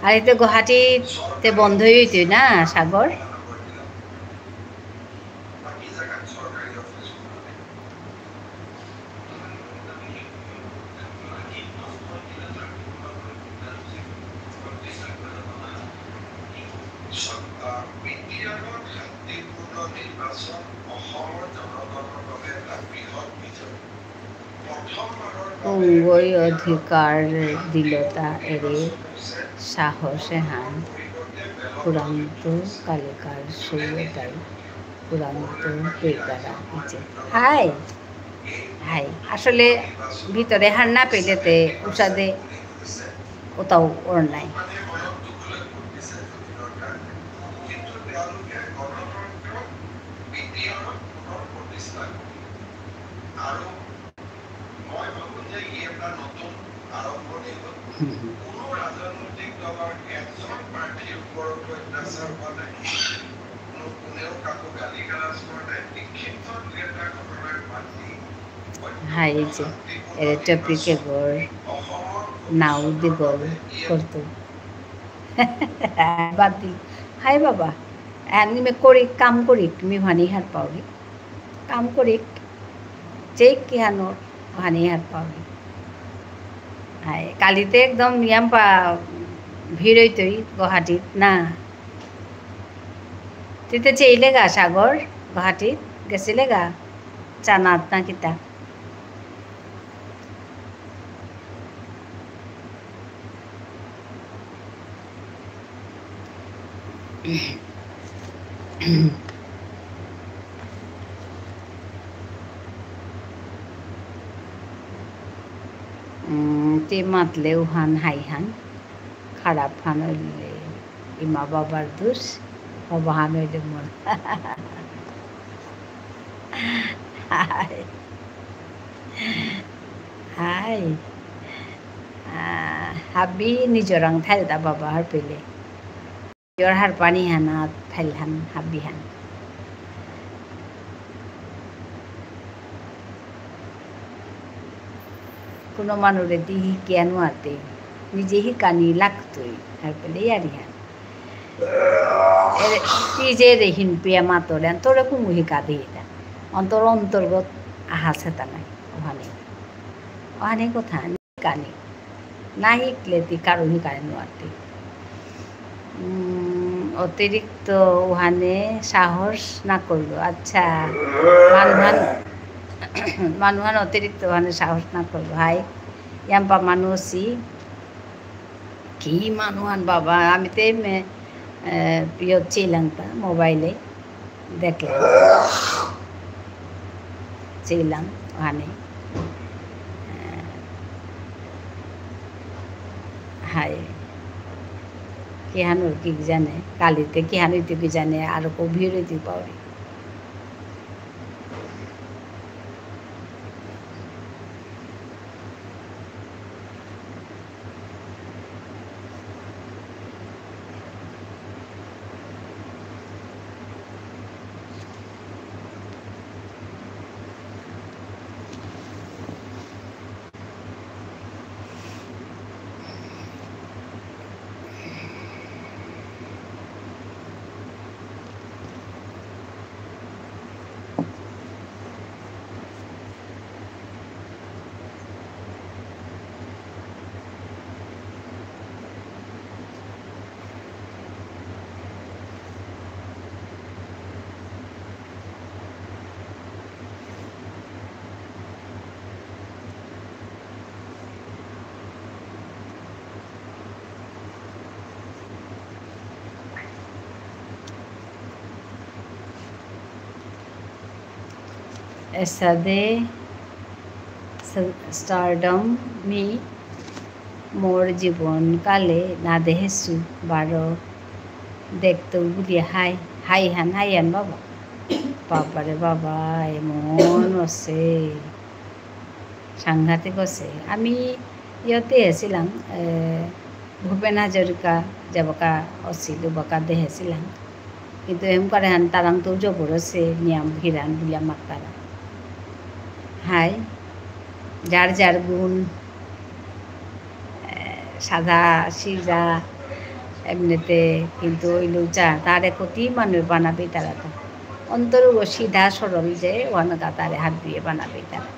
আর এতে গুয়াহাটিতে বন্ধই হইতই না, সাগর? কুঙ্গই অধিকার দিলতা এরে সাহসে হান, কুরাংতু কালিকার সুরতাই, কুরাংতু পেইতারা ইচে। হাই, হাই, আসলে ভিতরে হার না পেলেতে উসাদে কোথাও ওর নাই। হাই যে, এ, topic এগর নাও দিগল করতো। বাদ দি। হাই বাবা, এ, নিমে করি, কাম করি, মি হানি হার পাউরি। কাম করি। চেক কিহানো, ওহানি হারপাউরি। হাই, কালিতে একদম ইয়াম্পা ভিড় হইতই গুয়াহাটিত না। তিতে চেইলেগা সাগর, গুয়াহাটিত গেছিলেগা? চানাত না কিতা? উম, তে মাতলে উহান হাইহান, খারাপ হান হইলে ইমা বাবার দোষ, হবা হান হইলে মোর। হাই। হাই। আহ, হাবি নিজরাং থাইলতা বাবা হারপেলে। নিজর হারপানি হানা থাইলহান হাবি হান। কোনো মানুরে দি হিকিয়া নুয়াতে, নিজে হিকানি লাগতই, হারপেলে ইয়ারি হান। এরে, তি যে রে হিনপিয়া মাতরে, তোরে কুমু হিকা দিতা। অন্তর অন্তর্গত আহা সেতা নাই, ওহানে। ওহানে কথা, হিকানি। না হিকলে তি কারো হিকানি নুয়ারতি। উম, অতিরিক্ত ওহানে সাহস না করলো। আচ্ছা, মানুহান, মানুহান অতিরিক্ত ওহানে সাহস না করলো। হাই, ইয়াম্পা মানুষই কি মানুহান বাবা, আমি তে মে, এ, ইয়ত ছিলাম তা, মোবাইলে দেখলাম। ছিলাম ওখানে। এ, হাই। কিহান ওর কি জানে, কালিতে কিহান হইতে কি জানে, আর কো ভিড় হইতে পারে। এসাদে স-, stardom মি মোর জীবন কালে না দেহেসু বারো দেখতো বুলিয়া হাই, হাই হান, হাই হান বাবা। বাবারে বাবা, এমন আছে। সাংঘাতিক আছে। আমি ইয়াতে আছিলাম, এ, ভূপেন হাজৰিকা যেবাকা আছিল, উবাকা দেহেছিলাম। কিন্তু এমকারে হান তারাং তো জবর আছে, নিয়াম হিরান বুলিয়া মাতারা। হাই, যার যার গুণ, এ, সাদা, সিজা, এমনিতে, কিন্তু ওই লোক যা, তারে কতি মানুষ বানাবে তারা তো। অন্তরগ সিধা সরল যে, ওয়ানকা তারে হাত দিয়ে বানাবে তারা।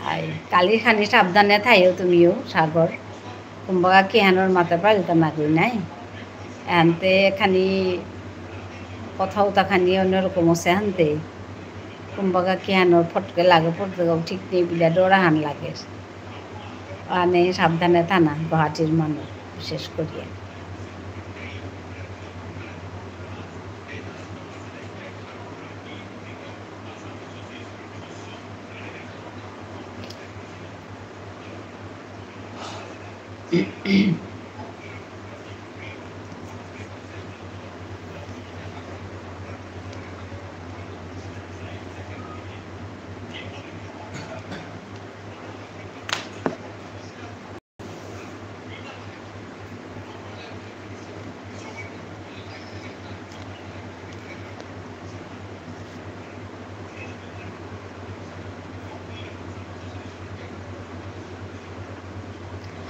হাই, কালি খানি সাবধানে থাইও তুমিও, সাগর। কুম্বাকা কিহানর মাতে পারিতা নাগই নাই। এহানতে খানি কথা উতা খানি অন্যরকম আছে হানতে। কুম্বাকা কিহানর ফটকে লাগে, ফটকে ঠিক নেই বুলিয়া ডরাহান লাগে। আনে সাবধানে থানা, গুয়াহাটির মানুষ বিশেষ করিয়া।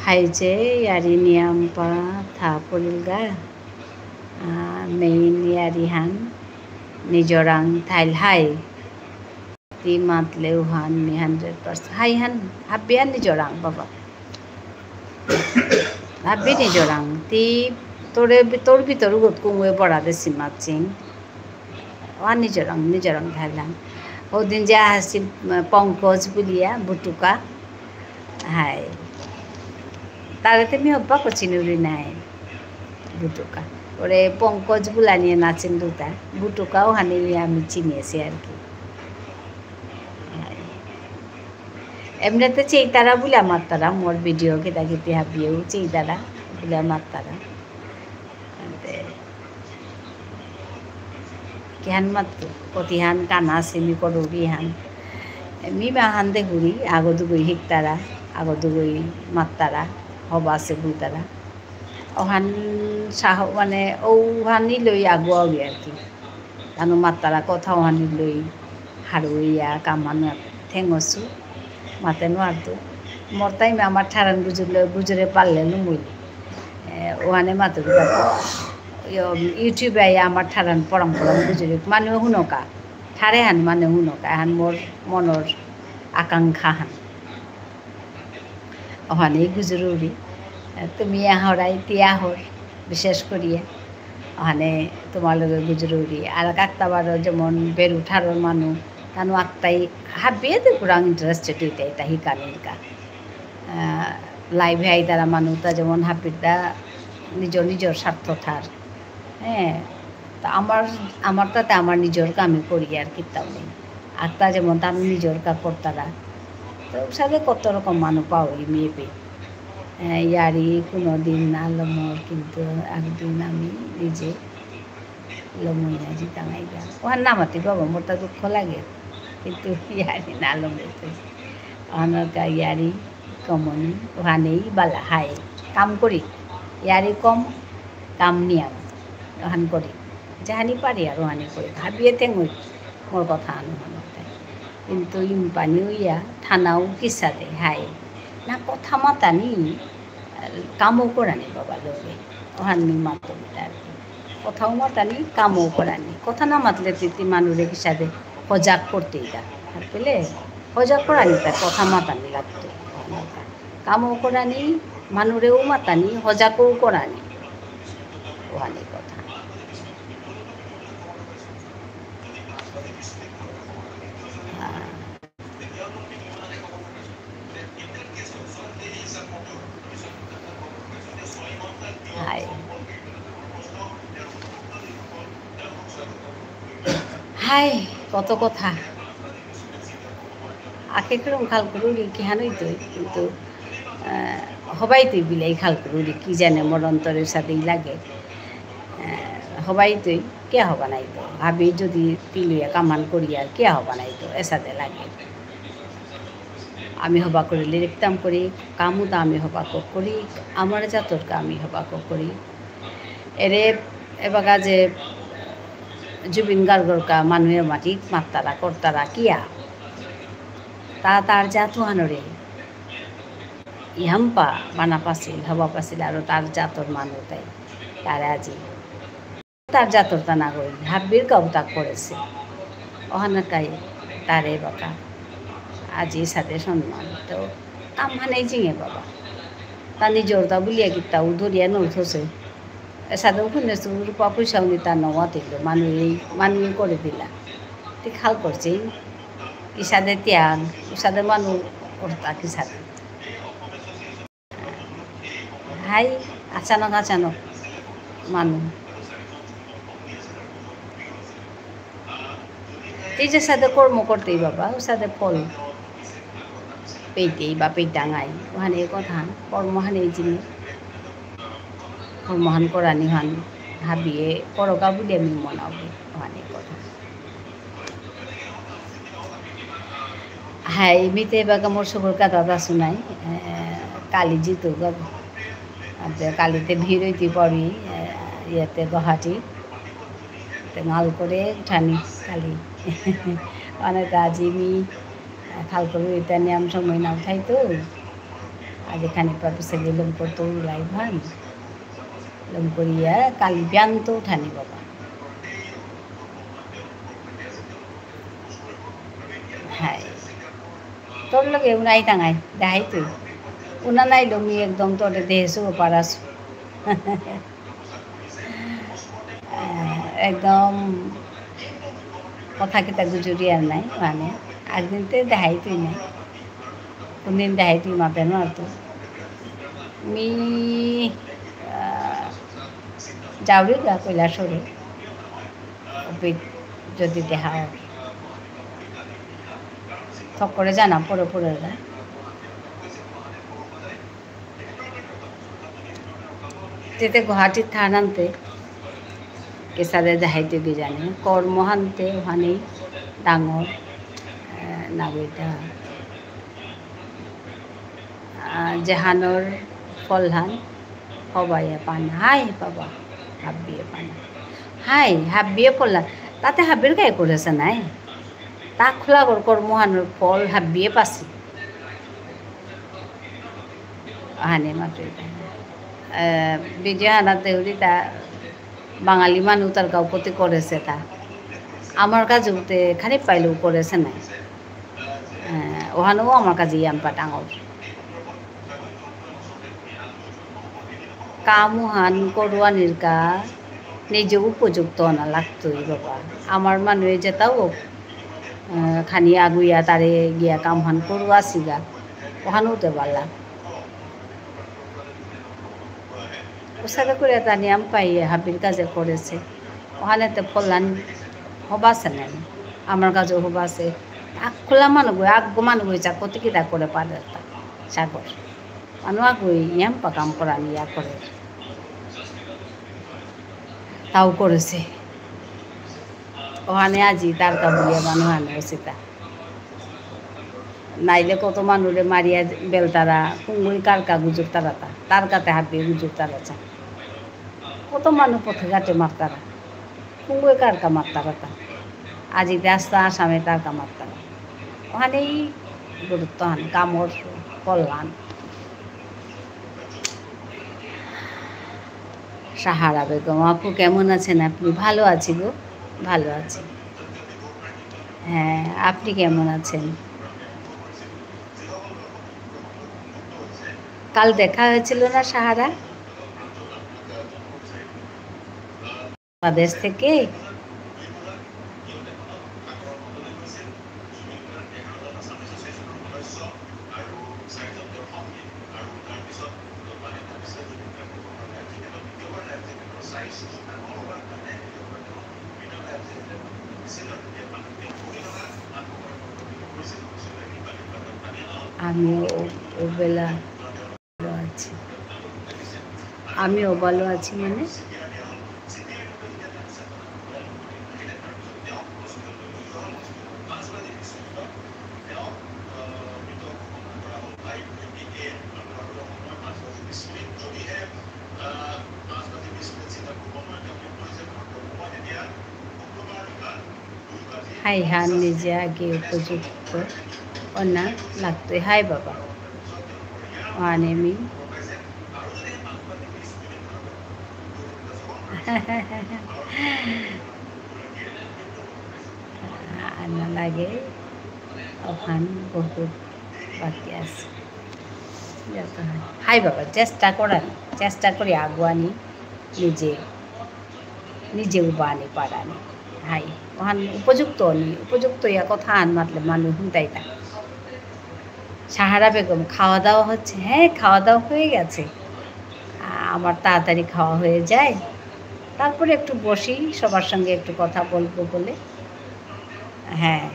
হাই যে ইয়ারি নিয়াম পা থা পড়িলগা। আহ, main ইয়ারি হান নিজরাং থাইল হাই। তি মাতলে উহান নি hundred percent। হাই হান, হাবিয়ান নিজরাং বাবা। হাবি নিজরাং। তি তোরে ভি-, তোর ভিতর উগত কুঙে বড়া দেসি মাতচিং। ওয়া নিজরাং, নিজরাং থাইলাং। ওদিন যে আসি, উম, পঙ্কজ বুলিয়া, বুটুকা। হাই। তারে তে মি হব্বা কো চিনুরি নাই। বুটুকা। ওরে পঙ্কজ বুলানিয়ে না চিনলুতা। বুটুকাও হানি আমি চিনিয়েছি আর কি। হাই। এমনিতে চেইতারা বুলে মাত্তারা, মোর video কিতা কিতি হাবিয়েও চেইতারা বুলে মাত্তারা। এতে কিহান মাত্তু, কতিহান কানা সিমি করুরি হান। মি বাহান দে হুরি, আগো দুগই হিকতারা, আগো দুগই মাত্তারা, হবা আছে বুলতারা। ওহান সাহ-, মানে, ওহানি লই আগুয়াউরি আর কি। তানু মাত্তারা কথা ওহানি লই হারুইয়া কামান ঠেঙসু, মাতে নোয়ারতু। মোর তাইমে আমার ঠারান গুজুরলে, গুজুরে পারলে লুমুই। এ, ওহানে মাতুরি তাকো। ইয়ো, YouTube-এ আইয়া আমার ঠারান পরম পরম গুজুরি। মানে হুনকা। ঠারে হান মানে হুনকা। হান মোর মনর আকাঙ্ক্ষা হান। ওহানেই গুজরুরি। তুমি আহরাই, তি আহর, বিশেষ করিয়া। ওহানে তোমার লগে গুজরুরি। আর কাকতাবারও যেমন বেরু ঠারর মানু, তানু আক্তাই হাবিয়ে তো পুরাং interested হইতে, এটা হিকানি হিকা। আহ, live-এ আইতারা মানু, তা যেমন হাবিরতা নিজর নিজর স্বার্থ থার। হ্যাঁ, তা আমার, আমার তাতে আমার নিজর কামে করি আর কিতাও নেই। আর তা যেমন তার নিজর কা করতারা। তো সাথে কত রকম মানু পাওরি maybe। আহ, ইয়ারি কোনো দিন না লমর, কিন্তু একদিন আমি নিজে লমইয়া জিতাঙাইগা। ওহান না মাতি বাবা, মোর তা দুঃখ লাগে। কিন্তু ইয়ারি না লমে তো। ওহানর কা ইয়ারি কমনি, ওহানেই বালা হাই। কাম করি। ইয়ারি কম, কাম নিয়াম। ওহান করি। যাহানি পারি আর ওহানি করি। হাবিয়ে তেঙই মোর কথা আনু হানতে। কিন্তু ইম্পানি উইয়া থানাও কিসাদে হাই। না কথা মাতানি, কামও করানি বাবা লগে। ওহান মি মাতুরি আর কি। কথাও মাতানি, কামও করানি। কথা না মাতলে তি, তি মানুরে কিসাদে হজাক করতে ইতা। আর পেলে হজাক করানি তা কথা মাতানি লাগতো। কামও করানি, মানুরেও মাতানি, হজাকও করানি। ওহানি কথা। হ্যাঁ। হাই। হাই, কত কথা। আখে কিরম খাল করুরি কিহান হইতই, কিন্তু, আহ, হবাই তুই বিলাই খাল করুরি, কি জানে মোর অন্তরের সাথেই লাগে। আহ, হবাই তুই কে হবা নাই তো, ভাবি যদি তিলুয়া কামান করিয়া কে হবা নাই তো, এসাদে লাগে। আমি হবা করিলে দেখতাম করি, কামু তো আমি হবা ক-, করি, আমার জাতর কা আমি হবা ক-, করি। এরে এবাকা যে জুবিন গার্গর কা মানুয়ে মাটি মাত্তারা করতারা কিয়া? তা তার জাত হানরে। ইহাম্পা বানা পাসিল, হবা পাসিল, আরো তার জাতর মানু তাই। তার আজি। তার জাতর তা না গই, হাব্বির কাউ তা করেসে। ওহানা কাই তারে বাকা। আজি সাদে সম্মান। তো কাম হানাই জিঙে বাবা। তা নিজর তা বুলিয়া কিতা উধরিয়া নলথসে। এসাদে উখুনে সু রূপা পয়সা উনি তা নওয়া দিল, মানু এই, মানু এই করে দিলা। তি খাল করছে, কিসাদে ত্যাগ, উসাদে মানু করতা কিসাদে। হাই, আচানক আচানক মানু। এই যে সাদে কর্ম করতেই বাবা, ও সাদে ফল পেইতেই বা পেইতাঙাই, ওহানে কথা, কর্ম হানে জিনিস, কর্ম হান করানি হান, হাবিয়ে করকা বুলিয়া মি মনাবি, ওহানে কথা। হাই, মিতে এবাকা মোর সবর কথা তা শুনাই, এ, কালি জিতু গা, আবে কালিতে ভিড় হইতে পারি, এ, ইয়াতে গুয়াহাটি, তে মাল করে উঠানি কালি। মানে তা আজি মি, এ, খাল করে এটা নিয়াম সময় না উঠাই তো। যেখানে পাপিসে লমকরতৌ লাইভান। লমকরিয়া কালি বিয়ান্ত উঠানি বাবা। হাই। তোর লগে উনাই টাঙাই, দেখাই তুই। উনা নাই লমি একদম তোরে দেহেসু পারাস। আহ, একদম কথা কিতা গুজুরি আর নাই, মানে, একদিন তে দেখাই তুই নাই। কোনদিন দেখাই তুই মাতে না তো। মি, আহ, যাওরি গা কৈলাসরে। অপিত যদি দেহা হয়। থক করে জানা পড়ে পড়ে গা। তেতে গুয়াহাটিত থানান্তে, কেসাদে দেখাইতে কি জানে, কর্মহান্তে ওখানেই ডাঙর, আহ, নাগরিকটা, আহ, জেহানর ফলহান হবাইয়া পানা। হাই বাবা, হাব্বিয়ে পানা। হাই, হাব্বিয়ে ফলহান। তাতে হাব্বির গায়ে করেছে নাই। তা খোলা কর কর্মহানর ফল হাব্বিয়ে পাসি। আহানে মাতুরি তা। আহ, ভিডিও হানা দেউরি তা বাঙালি মানু তার গাও কতি করেছে তা। আমার কাজে উতে খানি পাইলেও করেছে নাই। আহ, ওহানেও আমার কাজে ইয়াম পাটাঙর। কামহান করুয়ানির কা নিজে উপযুক্ত না লাগতই বাবা। আমার মানু যেতাও, আহ, খানি আগুয়া তারে গিয়া কামহান করুয়াসিগা। ওহানেও তে বালা। ওসাদে করে তা নিয়াম পাইয়ে হাবির কাজে করেছে। ওহানে তে ফলহান হবাসে নাই। আমার কাজে হবাসে। আকলা মানু গই, আগ মানু গই চা কতি কিতা করে পারে তা। সাগর। মানু আগ গই ইয়াম পা কাম করানি ইয়া করে। তাও করেছে। ওহানে আজি তার কা বুলিয়া মানু হানে অসিতা। নাইলে কত মানুরে মারিয়া বেলতারা, কুঙ্গুই কারকা গুজুরতারা তা, তার কাতে হাবি গুজুরতারা চা। কত মানু পথে ঘাটে মারতারা, কুঙ্গুই কারকা মারতারা তা। আজি তে আস্তা আসামে তার কা মারতারা। ওহানেই গুরুত্ব হান, কামর কল্যাণ। সাহারা বেগম আপু, কেমন আছেন আপনি? ভালো আছি গো, ভালো আছি। হ্যাঁ, আপনি কেমন আছেন? কাল দেখা হয়েছিল না সাহারা? বাংলাদেশ থেকে? আমিও ও-, ওবেলা ভালো আছি। আমিও ভালো আছি মানে? হাই হান নিজে আগে উপযুক্ত অনা লাগতই। হাই বাবা। ওহানে মি। আনা লাগে। ওহান বহুত বাকি আছে। যত হয়। হাই বাবা, চেষ্টা করানি, চেষ্টা করি আগুয়ানি নিজে। নিজে উবানি পারানি। হাই, ওহান উপযুক্ত নি, উপযুক্ত ইয়া কথা আন মাতলে মানু হুনতাই তা। সাহারা বেগম, খাওয়া দাওয়া হচ্ছে? হ্যাঁ, খাওয়া দাওয়া হয়ে গেছে। আ-, আমার তাড়াতাড়ি খাওয়া হয়ে যায়। তারপরে একটু বসি, সবার সঙ্গে একটু কথা বলবো বলে। হ্যাঁ,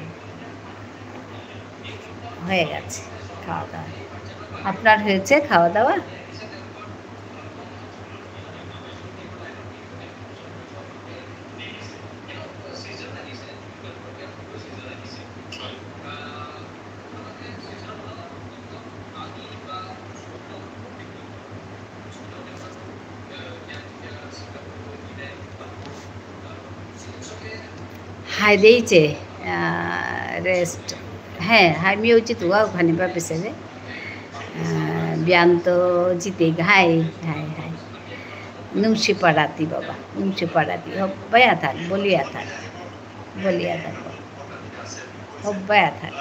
হয়ে গেছে খাওয়া দাওয়া। আপনার হয়েছে খাওয়া দাওয়া? হাই দেইছে, আহ, rest। হ্যাঁ, হাই মিউজিক তো ওখানে পাপিসে রে। আহ, জানতো জিতে, হাই, হাই, হাই। নুংশিপা রাতি বাবা, নুংশিপা রাতি। হব্বাই আথাক, বলি আথাক, বলি আথাক। হব্বাই আথাক।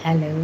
Hello.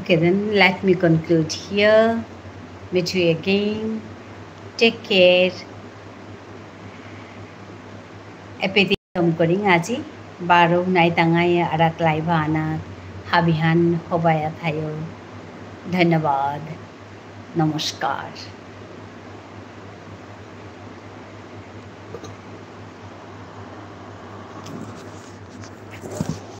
Okay, then let me conclude here. Meet you again. Take care. এপেইত থমকরিং আজি, বারো নাইতাঙাই আরাক live আহানাত, হাবিহান হবায়া থায়ো। ধন্যবাদ। নমস্কার।